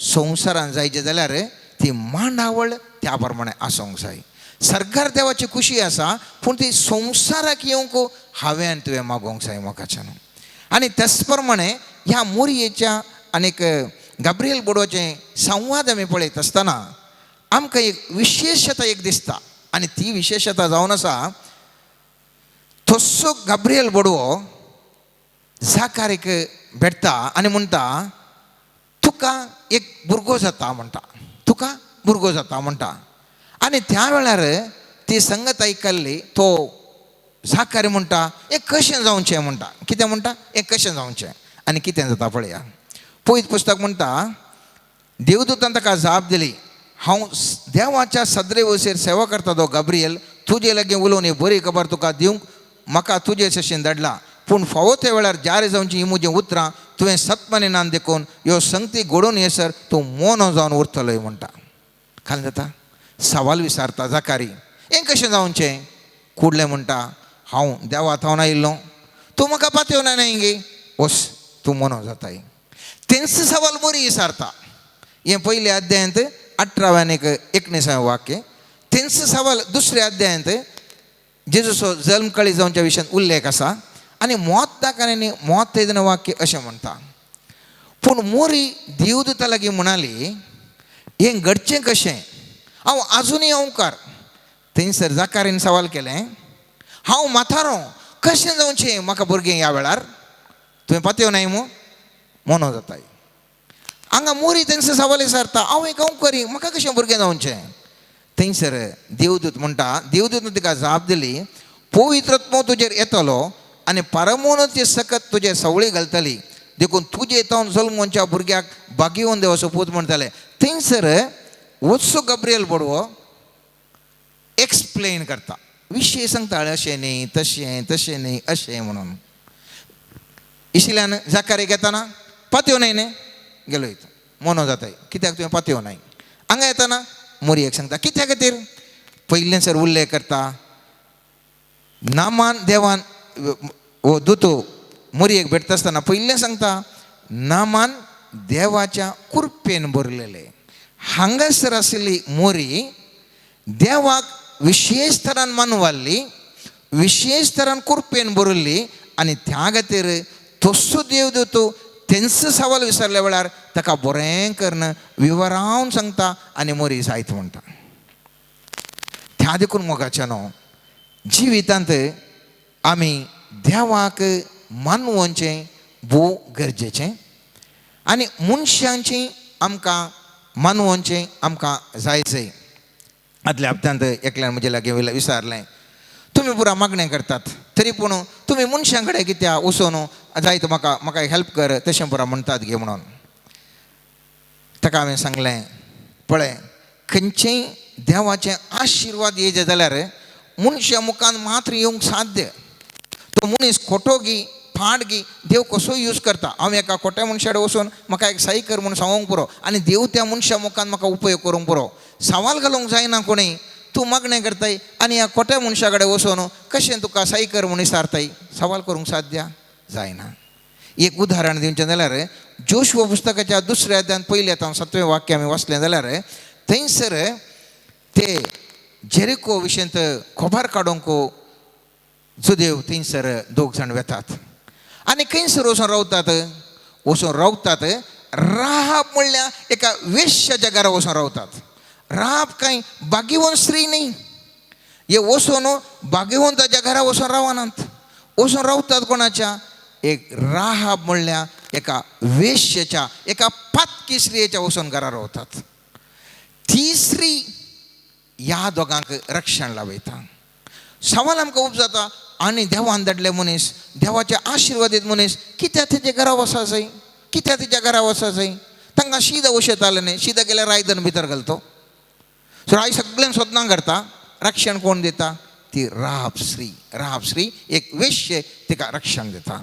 संवसारान जायचें जाल्यार ती मांडावळ त्या प्रमाणे आसूंक जाय. सरकार देवाची खुशी आसा पूण ती संवसाराक येवंक हांवें तुवें मागोवंक जाय मोगाच्यान. आनी त्याच प्रमाणे ह्या मोरयेच्या आनीक गाब्रियल बोडवाचें संवाद आमी पळयत आसतना आमकां एक विशेशता एक दिसता. आनी ती विशेशता जावन आसा तसो गाब्रियल बोडवो जाकारीक भेटता आनी म्हणटा तुका एक भुरगो जाता म्हणटा, तुका भुरगो जाता म्हणटा. आनी त्या वेळार ती संगत आयकल्ली तो जाकारी म्हणटा हें कशें जावचें म्हणटा. कितें म्हणटा? हें कशें जावचें. आनी कितें जाता पळया. पयत पुस्तक म्हणटा देवदूतान ताका जाप दिली, हांव देवाच्या सदरे वसेर सेवा करता तो गाब्रियल तुजे लागीं उलोवन ही बरी खबर तुका दिवंक म्हाका तुजे शशीन धाडला. पूण फावो त्या वेळार जारी जावची ही म्हजीं उतरां तुवें सत्मानी नान देखून ह्यो संगती घडोवन येसर तूं मोनो जावन उरतलोय म्हणटा. खाल जाता सवाल विचारता जाकारी हें कशें जावचें? कुडलें म्हणटा हांव देवा थावन आयिल्लो तूं म्हाका पातयेवना न्हय गे, वस तूं मोनो जाताय. तेंच सवाल बरी विचारता. हें पयल्या अध्यायांत 18व्या आनीक 19व्या वाक्य. तेंच सवाल दुसऱ्या अध्यायांत जेजूचो जल्म कळी जावच्या विशयान उल्लेख आसा. आनी मोत दाखयनी मोत तेदन वाक्य अशें म्हणटा. पूण मोरी देवदूता लागीं म्हणाली हें घडचें कशें? हांव आजुनूय ओंकार. थंयसर जाकारीन सवाल केलें हांव म्हातारो कशें जावचें म्हाका भुरगें ह्या वेळार? तुवें पातयो नाय मू मोनो जाताय. हांगा मोरी थंयसर सवाल विचारता हांव एक ओंकारी म्हाका कशें भुरगें जावचें? थंयसर देवदूत म्हणटा, देवदूत तिका जाप दिली पवित्रत्मो तुजेर येतलो आनी परमोनाची सकत तुजे सवळी घालतली देखून तुजे तावन जल्मोनच्या भुरग्याक बागेवन देवाचो पूत म्हणटले. थंयसर वचो गब्रियल बडवो एक्सप्लेन करता, विशय सांगता अशें न्ही तशें तशें न्ही अशें म्हणून. इशिल्यान जाकारीक येतना पातयो न्हय न्ही गेलो मोनो जाताय कित्याक तुवें पातयो नाय. हांगा येतना मोरयेक सांगता कित्या खातीर? पयलें सर उल्लेख करता नामान देवान हो दुतो मोरयेक भेटता आसतना पयलें सांगता नामान देवाच्या कुरपेन भरलेले. हांगासर आशिल्ली मोरी देवाक विशेश तरान मानवाल्ली, विशेश तरान कुरपेन भरिल्ली आनी त्या खातीर तसो देवदूत तेंच सवाल विचारल्या वेळार ताका बरें करून विवरावन सांगता आनी मोरी जायत म्हणटा. त्या देखून मोगाच्या न्हू जिवितांत आमी देवाक मानवचें भोव गरजेचें आनी मनशांची आमकां मानवचें आमकां जायचें. आदल्या हप्त्यांत एकल्यान म्हजे लागीं विचारलें तुमी पुरा मागणें करतात तरी पूण तुमी मनशां कडेन कित्याक वचून जायत म्हाका म्हाका हेल्प कर तशें पुरो म्हणटात गे म्हणून. ताका हांवें सांगलें पळय खंयचेय देवाचे आशिर्वाद येयचे जाल्यार मनशा मुखान मात्र येवंक साध्य. तो मनीस खोटो गी फाट गी देव कसोय यूज करता. हांव एका खोट्या मनशा कडेन वचून म्हाका एक साई कर म्हूण सांगूंक पुरो आनी देव त्या मनशा मुखान म्हाका उपयोग करूंक पुरो. सवाल घालूंक जायना कोणी तूं मागणें करताय आनी ह्या खोट्या मनशा कडेन वचून कशें तुका साई कर म्हूण विचारताय. सवाल करूंक साध्य जायना. एक उदाहरण दिवचें जाल्यार जोशुआ पुस्तकाच्या दुसऱ्या अध्यायान पयल्या तावन सातवें वाक्य आमी वाचलें जाल्यार थंयसर ते जेरिको विशयंत खबर काडूंक जुदेव थंयसर दोग जाण वेतात आनी खंयसर वचून रावतात वचून रावतात राहाब म्हणल्यार एका वेश्याच्या घरा वचून रावतात. राहाब कांय भाग्यवंत स्त्री न्ही. हे वचून भाग्यवंताच्या घरा वचून रावनात. वचून रावतात कोणाच्या एक राहाब म्हणल्यार एका वेश्येच्या एका पातकी स्त्रियेच्या वचून घरा रावतात. ती स्त्री ह्या दोगांक रक्षण लावयता. सवाल आमकां उब जाता आनी देवान धाडले मनीस देवाचे आशिर्वादीत मनीस कित्याक तेजे घरा वचा जाय कित्याक तेज्या घरा वचा जाय. तांकां शीद वशेतालें न्ही. शीद गेल्यार रायदन भितर घालतो. सो राय सगळ्यांक सोदनां करता. रक्षण कोण दिता ती राहाब स्त्री. राहाब स्त्री एक वेश्य तिका रक्षण दिता.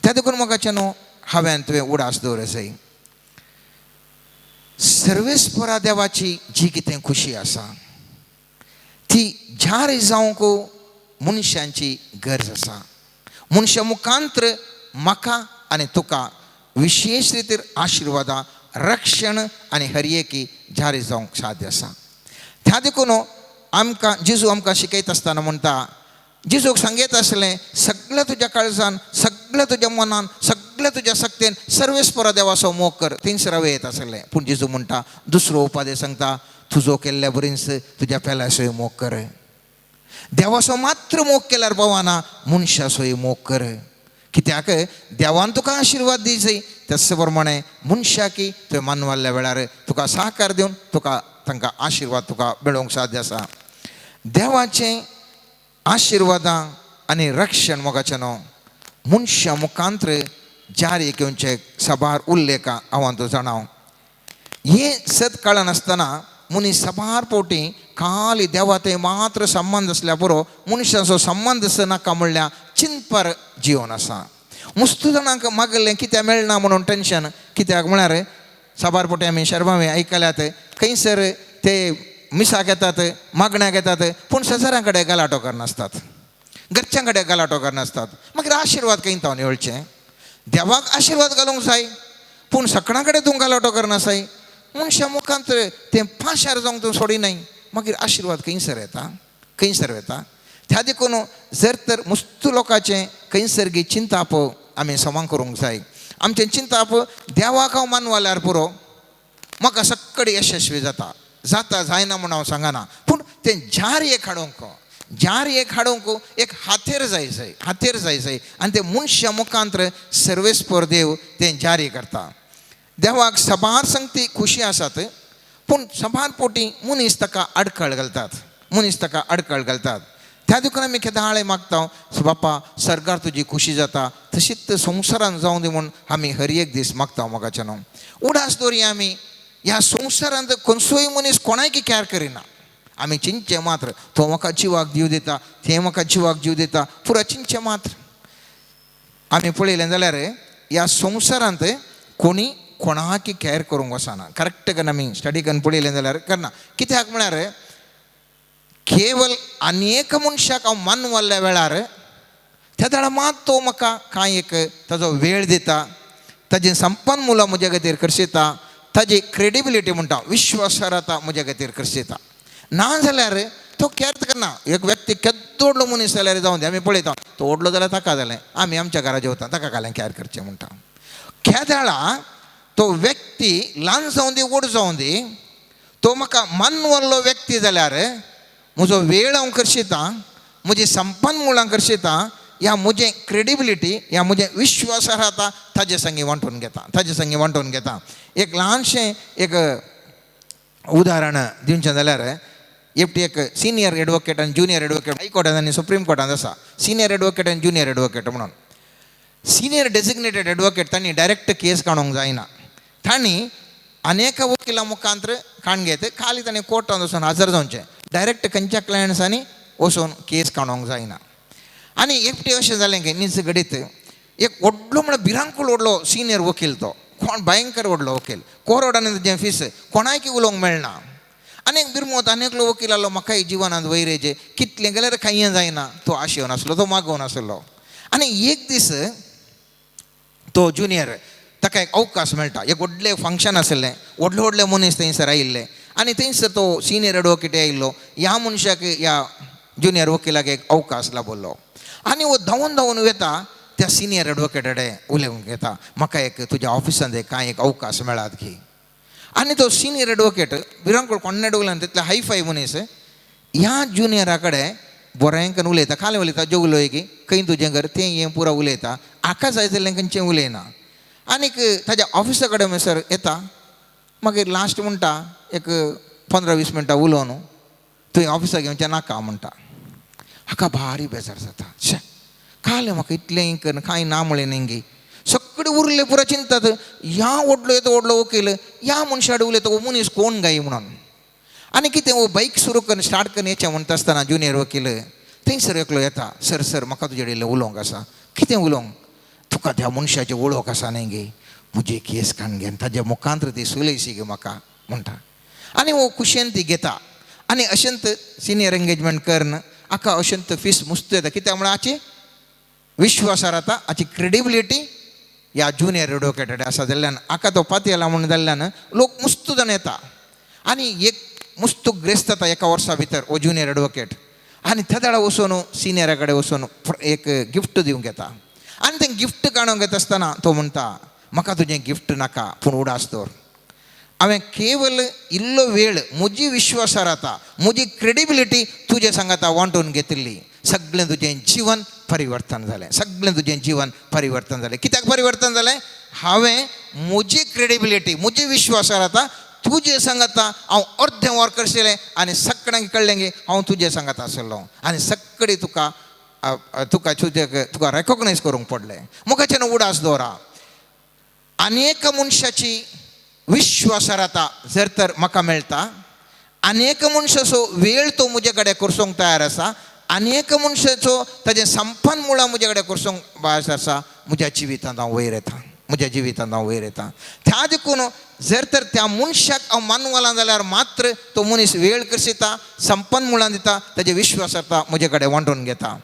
त्या देखून मोगाचें न्हू हांवें तुवें उडास दवर जाय. सर्वेस्परा देवाची जी कितें खुशी आसा ती जारी जावंक मनशांची गरज आसा. मनशा मुखांत्र म्हाका आनी तुका विशेश रितीर आशिर्वादां रक्षण आनी हरयेकी जारी जावंक साध्य आसा. त्या देखून आमकां जेजू आमकां शिकयता आसतना म्हणटा जेजूक सांगयत आसलें सगळ्या तुज्या काळजान सगळ्या तुज्या मनान सगळ्या तुज्या शक्तेन सर्वेस्परा देवाचो मोग कर. थंयसर हांवें येत आसलें. पूण जेजू म्हणटा दुसरो उपादे सांगता तुजो केल्ल्या बरींच तुज्या पेल्याचोय मोग कर. देवाचो मात्र मोग केल्यार पावना मनशाचोय मोग कर. कित्याक देवान तुका आशिर्वाद दी जाय त्याच प्रमाणे मनशाकी तुवें मानवाल्ल्या वेळार तुका सहकार दिवन तुका तांकां आशिर्वाद तुका मेळोवंक साध्य आसा. देवाचें आशिर्वादां आनी रक्षण मोगाचें न्हू मनशा मुखांत्र जारी घेवचे साबार उल्लेखां हांव तो जाणाव. हें सत कळनासतना मनीस साबार फावटी खाली देवा थंय मात्र संबंद आसल्यार पुरो मनशाचो संबंद नाका म्हणल्यार चिंतपार जिवन आसा. मुस्तू जाणांक मागलें कित्याक मेळना म्हणून टेंशन. कित्याक म्हळ्यार साबार फावटी आमी शर्मावे आयकल्यात खंयसर ते मिसाक येतात मागण्याक येतात पूण शेजाऱ्यां कडेन गलाटो करनासतात घरच्यां कडेन गलाटो करनासतात. मागीर आशिर्वाद खंय तावन येवचें. देवाक आशिर्वाद घालूंक जाय पूण सकणा कडेन तूं गलाटो करनासाय. मनशा मुखांत तें पाशार जावंक तूं सोडिनाय मागीर आशिर्वाद खंयसर येता खंयसर येता. त्या देखून जर तर मुस्तू लोकांचें खंयसर गी चिंताप आमी समान करूंक जाय. आमचें चिंताप देवाक हांव मानवाल्यार पुरो म्हाका सगळे यशस्वी जाता जाता जायना म्हूण हांव सांगना पूण तें जार एक हाडूंक जार एक हाडूंक एक हातेर जाय जाय हातेर जाय जाय आनी तें मनशा मुखांत्र सर्वेस्पर देव तें जारी करता. देवाक साबार संगती खुशी आसात पूण साबार फावटी मनीस ताका आडखळ घालतात मनीस ताका आडखळ घालतात. त्या देखून आमी केदाळे मागता बापा सरकार तुजी खुशी जाता तशीच संवसारान जावं दी म्हूण आमी हर एक दीस मागता मोगाचें न्हू. उडास दवरया आमी ह्या संवसारांत खंयचोय मनीस कोणायकी कॅर करिना. आमी चिंतचें मात्र तो म्हाका जिवाक जीव दिता तें म्हाका जिवाक जीव दिता पुरो चिंतचें मात्र. आमी पळयलें जाल्यार ह्या संवसारांत कोणी कोणाकी कॅर करूंक वचना. करेक्ट करून आमी स्टडी करून पळयलें जाल्यार करना. कित्याक म्हळ्यार केवल आनी एका मनशाक हांव मानवल्ल्या वेळार त्या वेळार मात तो म्हाका कांय एक ताजो वेळ दिता ताजें संपन्न मुलां म्हज्या खातीर करशिता ताजी क्रेडिबिलिटी म्हणटा विश्वासार्हता म्हज्या खातीर करशिता. ना जाल्यार तो कॅर करना. एक व्यक्ती केदो व्हडलो मनीस जाल्यार जावं दी आमी पळयता तो व्हडलो जाल्यार ताका जालें आमी आमच्या घरा जेवता ताका घालें कॅर करचें म्हणटा. केदळा तो व्यक्ती ल्हान जावं दी व्हड जावं दी तो म्हाका मानवल्लो व्यक्ती जाल्यार म्हजो वेळ हांव करशिता म्हजी संपन्न मुळां करशिता ह्या म्हजें क्रेडिबिलिटी ह्या म्हजें विश्वासार्हता ताजे संगी वांटून घेता ताजे संगी वांटून घेता. एक ल्हानशें एक उदाहरण दिवचें जाल्यार एकटी एक सिनियर एडवोकेट आनी ज्युनियर एडवोकेट हायकोर्टान आनी सुप्रीम कोर्टान आसा, सिनियर एडवोकेट आनी ज्युनियर एडवोकेट म्हणून. सिनियर डेजिग्नेटेड एडवोकेट तांणी डायरेक्ट केस काडूंक जायना, तांणी अनेक वकिला मुखांतर काण घेत खाली तांणी कोर्टान वचून हजर जावचें, डायरेक्ट खंयच्या क्लायंट्सांनी वचून केस काडूंक जायना. आनी एकटे अशें जालें की नीच घडीत एक व्हडलो म्हळ्यार भिरांकूळ व्हडलो सिनियर वकील, तो कोण भयंकर व्हडलो वकील, कोरोडांनी तेजें फीस कोणायकी उलोवंक मेळना. आनी एक बिरमोत आनी एकलो वकील आसलो, म्हाकाय जिवनांत वयर येयचें कितलें गेल्यार कांय जायना, तो आशेवन आसलो, तो मागोवन आसलो. आनी एक दीस तो ज्युनियर ताका एक अवकाश मेळटा, एक व्हडलें फंक्शन आसलें, व्हडले व्हडले मनीस थंयसर आयिल्ले आनी थंयसर तो सिनियर एडवोकेट आयिल्लो. ह्या मनशाक ह्या ज्युनियर वकिलाक एक अवकाश लाबल्लो आनी हो धांवून धांवून वता त्या सिनियर एडवोकेट कडेन उलोवंक येता, म्हाका एक तुज्या ऑफिसांत एक कांय एक अवकाश मेळात की. आनी तो सिनियर एडवोकेट भिरांकूळ कोण्णेड उलयना तितले हायफाय मनीस ह्या ज्युनियरा कडेन बरें करून उलयता, खालें उलयता, जेवलोय की खंय तुजें घर तें हें पुरो उलयता, हाका जाय जाल्यार खंयचें उलयना. आनीक ताज्या ऑफिसा कडेन म्हणसर येता, मागीर लास्ट म्हणटा एक 15-20 मिनटां उलोवन तुवें ऑफिसाक घेवचें नाका म्हणटा. हाका भारी बेजार जाता, शे काल म्हाका इतलें करून कांय ना म्हळें न्ही गे, सगळे उरले पुरो चिंतात ह्या व्हडलो येतो व्हडलो वकील ह्या मनशा कडेन उलयता हो मनीस कोण गाय म्हणून. आनी कितें हो बायक सुरू करून स्टार्ट करून येचें म्हणटा आसतना ज्युनियर वकील थंयसर एकलो येता, सर सर म्हाका तुजे कडेन उलोवंक आसा. कितें उलोवंक? तुका त्या मनशाची वळख आसा न्ही गे, म्हजी केस काण घे ताज्या मुखांत ती सुलयशी गे म्हाका म्हणटा. आनी हो खुशयेन ती घेता आनी अशेंत सिनियर एंगेजमेंट करून हाका अशेंत फीस मुस्त येता, कित्याक म्हळ्यार हाची विश्वासार आतां हाची क्रेडिबिलिटी ह्या ज्युनियर एडवोकेट आसा जाल्ल्यान हाका तो पातयेला म्हूण जाल्ल्यान लोक मुस्त जाण येता. आनी एक मुस्त ग्रेस्त जाता एका वर्सा भितर हो ज्युनियर एडवोकेट आनी त्या वेळार वचून सिनियरा कडेन वचून एक गिफ्ट दिवंक येता. आनी तें गिफ्ट काडूंक येता आसतना तो म्हणटा म्हाका तुजें गिफ्ट नाका, पूण उडास दवर, हांवें केवल इल्लो वेळ म्हजी विश्वासार आतां म्हजी क्रेडिबिलिटी तुजे सांगाता वांटून घेतिल्ली, सगळें तुजें जिवन परिवर्तन जालें, सगळें तुजें जिवन परिवर्तन जालें. कित्याक परिवर्तन जालें? हांवें म्हजी क्रेडिबिलिटी म्हजी विश्वासार आतां तुजे सांगाता हांव अर्दें वर करशिलें आनी सगळ्यांक कळ्ळें की हांव तुजे सांगाता आसलो आनी सगळें तुका तुका तुजे तुका रेकोगनायज करूंक पडलें. मुखाच्यान उडास दवरा आनी एका मनशाची विश्वासार आतां जर तर म्हाका मेळटा आनी एका मनशाचो वेळ तो म्हजे कडेन करसूंक तयार आसा आनी एका मनशाचो ताजें संपन्न मुळां म्हजे कडेन करसूंक भास आसा, म्हज्या जिवितांत हांव वयर येता, म्हज्या जिवितांत हांव वयर येता. त्या देखून जर तर त्या मनशाक हांव मानवला जाल्यार मात्र तो मनीस वेळ करशिता, संपन्न मुळां दिता, ताजे विश्वास आतां म्हजे कडेन वांटून घेता.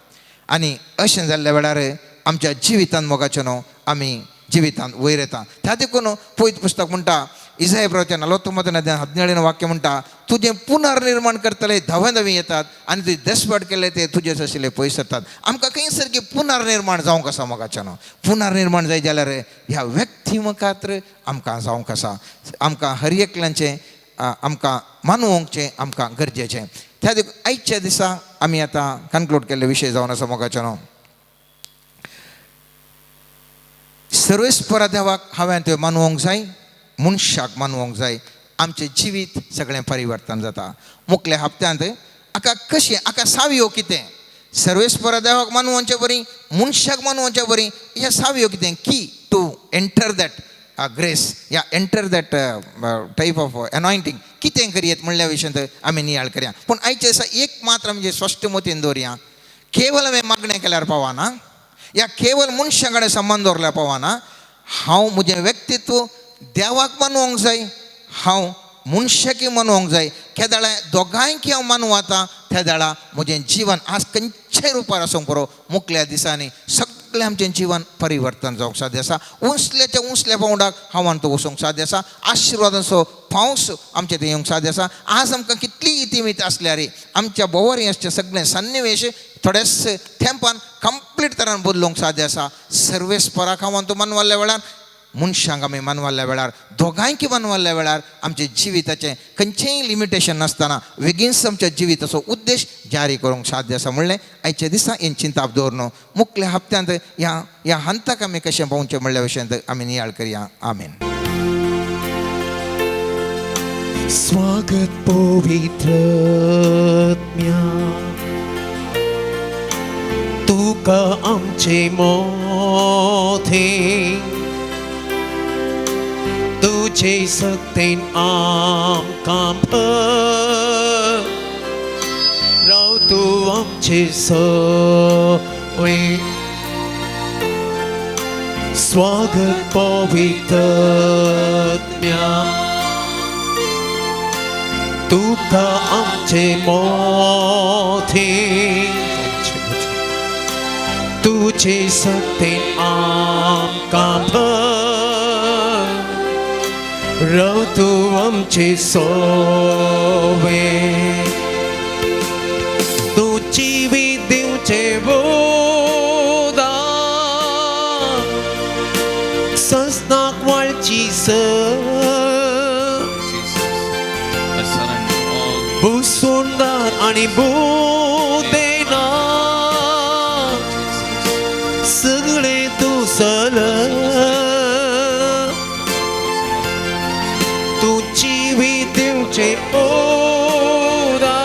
आनी अशें जाल्ल्या वेळार आमच्या जिवितांत मोगाचें न्हू आमी जिवितांत वयर येता. त्या देखून पवित्र पुस्तक म्हणटा इसाया प्रवचन 49 17 वाक्य म्हणटा तुजें पुनर्निर्माण करतले धांवे धांवे येतात आनी तुजें देसवाट केल्ले ते तुजेच आशिल्ले पयस जातात. आमकां खंय सारकें पुनर्निर्माण जावंक आसा मोगाचें न्हू. पुनर्निर्माण जाय जाल्यार ह्या व्यक्ती मुखार आमकां जावंक आसा, आमकां हर एकल्याचें आमकां मानवोंकचें आमकां गरजेचें. त्या देखून आयच्या दिसा आमी आतां कन्क्लूड केल्ले विशय जावन आसा मोगाचें न्हू. सर्वेस्परा देवाक हांवें त्यो मानवोंक जाय, मनशाक मानवोंक जाय, आमचें जिवीत सगळें परिवर्तन जाता. मुखल्या हप्त्यांत हाका कशें हाका सावयो कितें, सर्वेस्परा देवाक मानवोंचे बरी मनशाक मानवोंचे बरी ह्या सावयो कितें, key to enter that grace या enter that type of anointing कितें करयेत म्हणल्या विशयांत आमी नियाळ करया. पूण आयच्या दिसा एक मात्र म्हणजे स्पश्ट मतीन दवरया, केवल हांवें मागणें केल्यार पावना या केवल मनशां कडेन संबंद दवरल्यार पावना, हांव म्हजें व्यक्तित्व देवाक मानवंक जाय, हांव मनशाकी मानवंक जाय. केदाळा दोगांयकी हांव मानवता त्या वेळा म्हजें जिवन आज खंयच्याय रुपार आसूंक पुरो मुखल्या दिसांनी सगळें आमचें जिवन परिवर्तन जावंक साध्य आसा. उंचल्याच्या उंचल्या पावंडाक हांव तो वचूंक साध्य आसा, आशिर्वादांचो पावस आमचे थंय येवंक साध्य आसा. आज आमकां कितली इतिमीत आसल्यार आमच्या भोंवरी आसचे सगळें सन्निवेश थोडेच तेंपान कंप्लीट तरान बदलूंक साध्य आसा. सर्वेस्पराक हांव तो मानवल्ल्या वेळार मनशांक आमी मानवल्ल्या वेळार दोगांयकी मानवल्ल्या वेळार आमच्या जिविताचें खंयचेंय लिमिटेशन नासतना बेगीनच आमच्या जिविताचो उद्देश जारी करूंक साध्य आसा म्हणलें आयच्या दिसा हें चिंताप दवर मुखल्या हप्त्यांत ह्या ह्या हंताक आमी कशें पावचें म्हणल्या विशयांत आमी नियाळ करया. आमेन. स्वागत पवित्र आत्म्या तुका आमचे मोथे तुझे सक्तेन आमकां भर राव तूं आमचे सवे स्वागत पवित्र आत्म्या तुका आमचे मोथे तुझे सक्तेन आमकां भर राव तूं आमचे सोवे तूं जिवीत दिवचें बोधा ससनाक वाळची I surrender all. भुसुंदार आनी भूतेना सगळें तूं सल तूं जिवीत दिवचें बोधा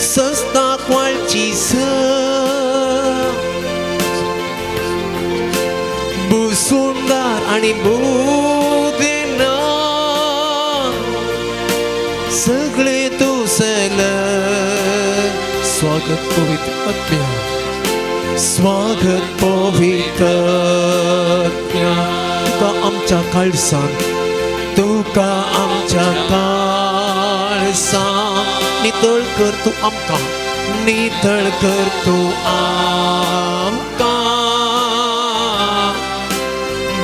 ससनाक वाळची भुसुंदार आनी भूतेना सगळें तूं सल स्वागत पवित्र आत्म्या स्वागत पवित्र आत्म्या तुका आमच्या काळसान तुका आमच्या काळसान नितळ कर तूं आमकां नितळ कर तूं आमकां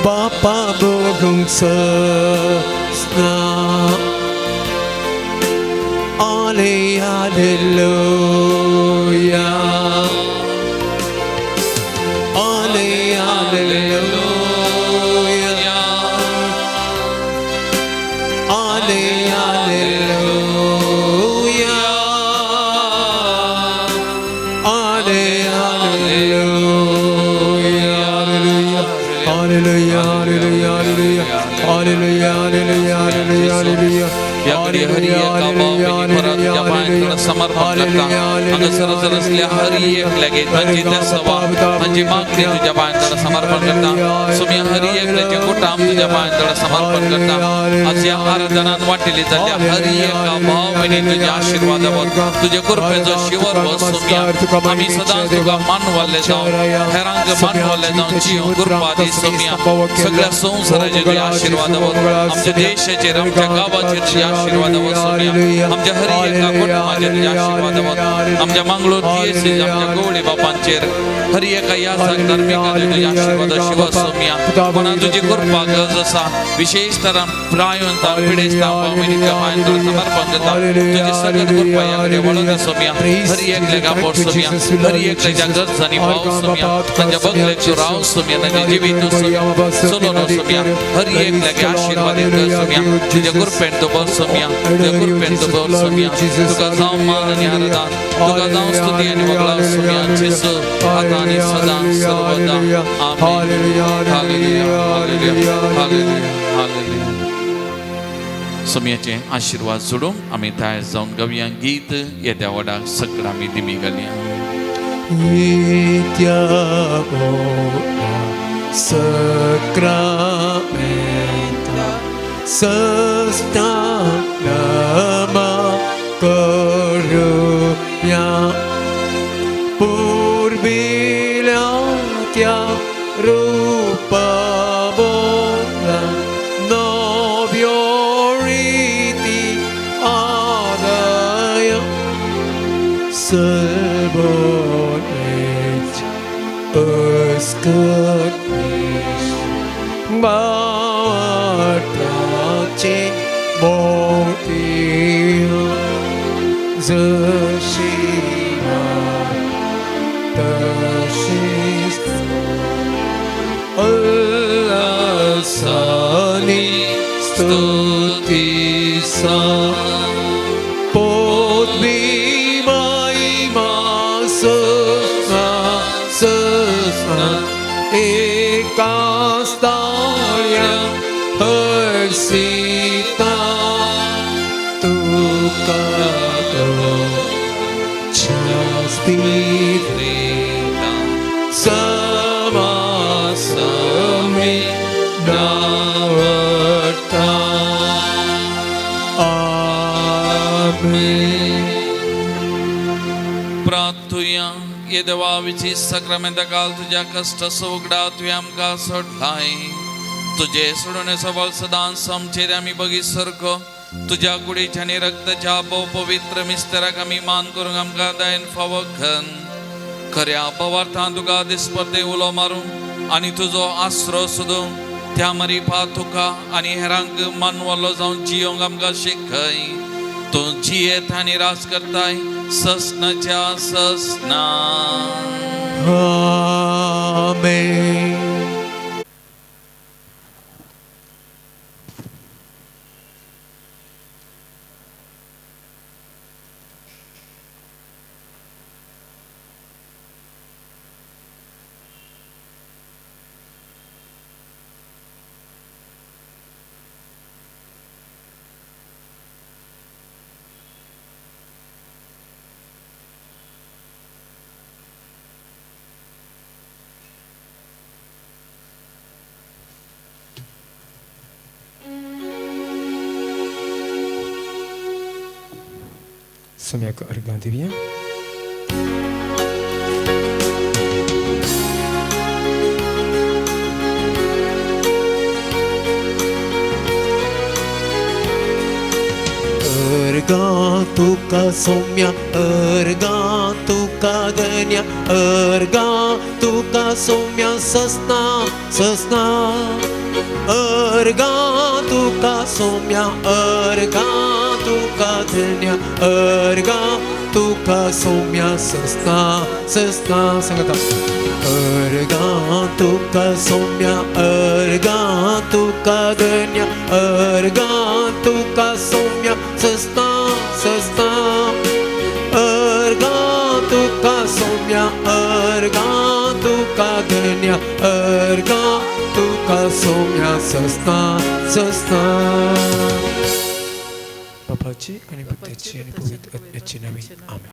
बापा बघूंक ससना Ale, hallelujah. Ale, hallelujah. Ale, hallelujah. Ale, hallelujah. Hallelujah, hallelujah, hallelujah, hallelujah, hallelujah, hallelujah, hallelujah. या घडी हरी एका भाव परत तुज्या पांयांकडे समर्पण करता. हांगासर जर असल्या हरी एकल्यागे तांची देसवा तांची मागणी तुज्या पांयांकडे समर्पण करता. सुमी हरी एकल्याचे कुटाम तुज्या पांयांकडे समर्पण करता. आज ह्या आराधनान वांटिली जाल्ल्या हरी एका भाव भयणी तुज्या आशिर्वादावत तुजे कृपेचो शिवर हो सुम्या. आमी सदांच तुका मानवल्ले जावं हेरांक मानवल्ले जावं जियो कृपा दी सुम्या. सगळ्या संवसाराचेर तुज्या आशिर्वादावत आमच्या देशाचेर आमच्या गांवाचेर तुज्या आशिर्वादावत सुम्या. आमच्या हरी एका कुटुंबाचेर तुज्या आशिर्वादावत आमच्या मांगलोर जीएसी आमच्या गवळी बापांचेर हरी एका यासाक धार्मिकाचेर तुज्या आशिर्वाद शिव सुम्या. कोणा तुजी कृपा गरज आसा विशेष तरान प्रायवंता पिडेस्ता भावनिच्या पांयांत समर्पण करता. तुजी सगळं कृपा ह्या कडेन वळोवन सोम्या. हरी एकल्याक आपोट सोम्या. हरी एकल्याच्या गरजांनी पाव सोम्या. तांच्या बगलेक तूं राव सोम्या. तांचें जिवीत चलोवन सोम्या. हरी एकल्याक आशिर्वाद कर सोम्या. तुज्या कृपेन तूं बर सोम्या. तुज्या कृपेन तूं बर सोम्या. तुका जावं मान आनी आराधन तुका जावं स्तुती आनी वगळाव सोम्या. जेसू आतां आनी सदां सर्वदा आमेन. हालेलुया, हालेलुया, हालेलुया, हालेलुया. सोम्याचे आशिर्वाद जोडून आमी तयार जावन गावया गीत येद्या व्हडा सगळं आमी दिमी घालया. येत्या व्हडा सक्रामेंता सस्तानमा करुया पुर्विल्या त्या रूपा बोला नव्यो रीती आदाय सर्वोच्च अस्कतीश बाटाचे मोती जशी तशीच उल्हासानी स्तुती सा पोतवी महिमा सस्ना सस्ना एका स्थाया हसी तुका तो शास्ती दिता समासमी नावडता. आमेन. प्रार्थुया. ये देवा विची साक्रामेंता काल तुज्या कश्ट उगडा तुवें आमकां सोडलाय. तुजे सोडून सबल सदांच समचेर आमी बगी सारको तुज्या कुडीच्या आनी रक्ताच्या भोव पवित्र मिस्तराक आमी मान करूंक आमकां दयेन फावो कर. खऱ्या पवार्थान तुका दिसपडते उलो मारूंक आनी तुजो आसरो सोदूंक त्या मरिपा तुका आनी हेरांक मानवलो जावन जियोंक आमकां शिकय. तूं जियेत आनी राज करताय ससनाच्या ससना. आमेन. सम्यक अर्घ दिव्या. अर्घा तुका सौम्या, अर्घा तुका धन्या, अर्घा तुका सौम्या ससना ससना. अर्घा तुका सौम्या, अर्घा तुका धन्या, अर्घा तुका सौम्या ससना ससना. सांगता अर्घा तुका सौम्या, अर्घा तुका धन्या, अर्घा तुका सौम्या ससना ससना. अर्घा तुका सौम्या, अर्घा तुका धन्या, अर्घा तुका सौम्या ससना ससना. बापाची आणि पुत्राची आणि पवित्र आत्म्याची नावे. आमेन.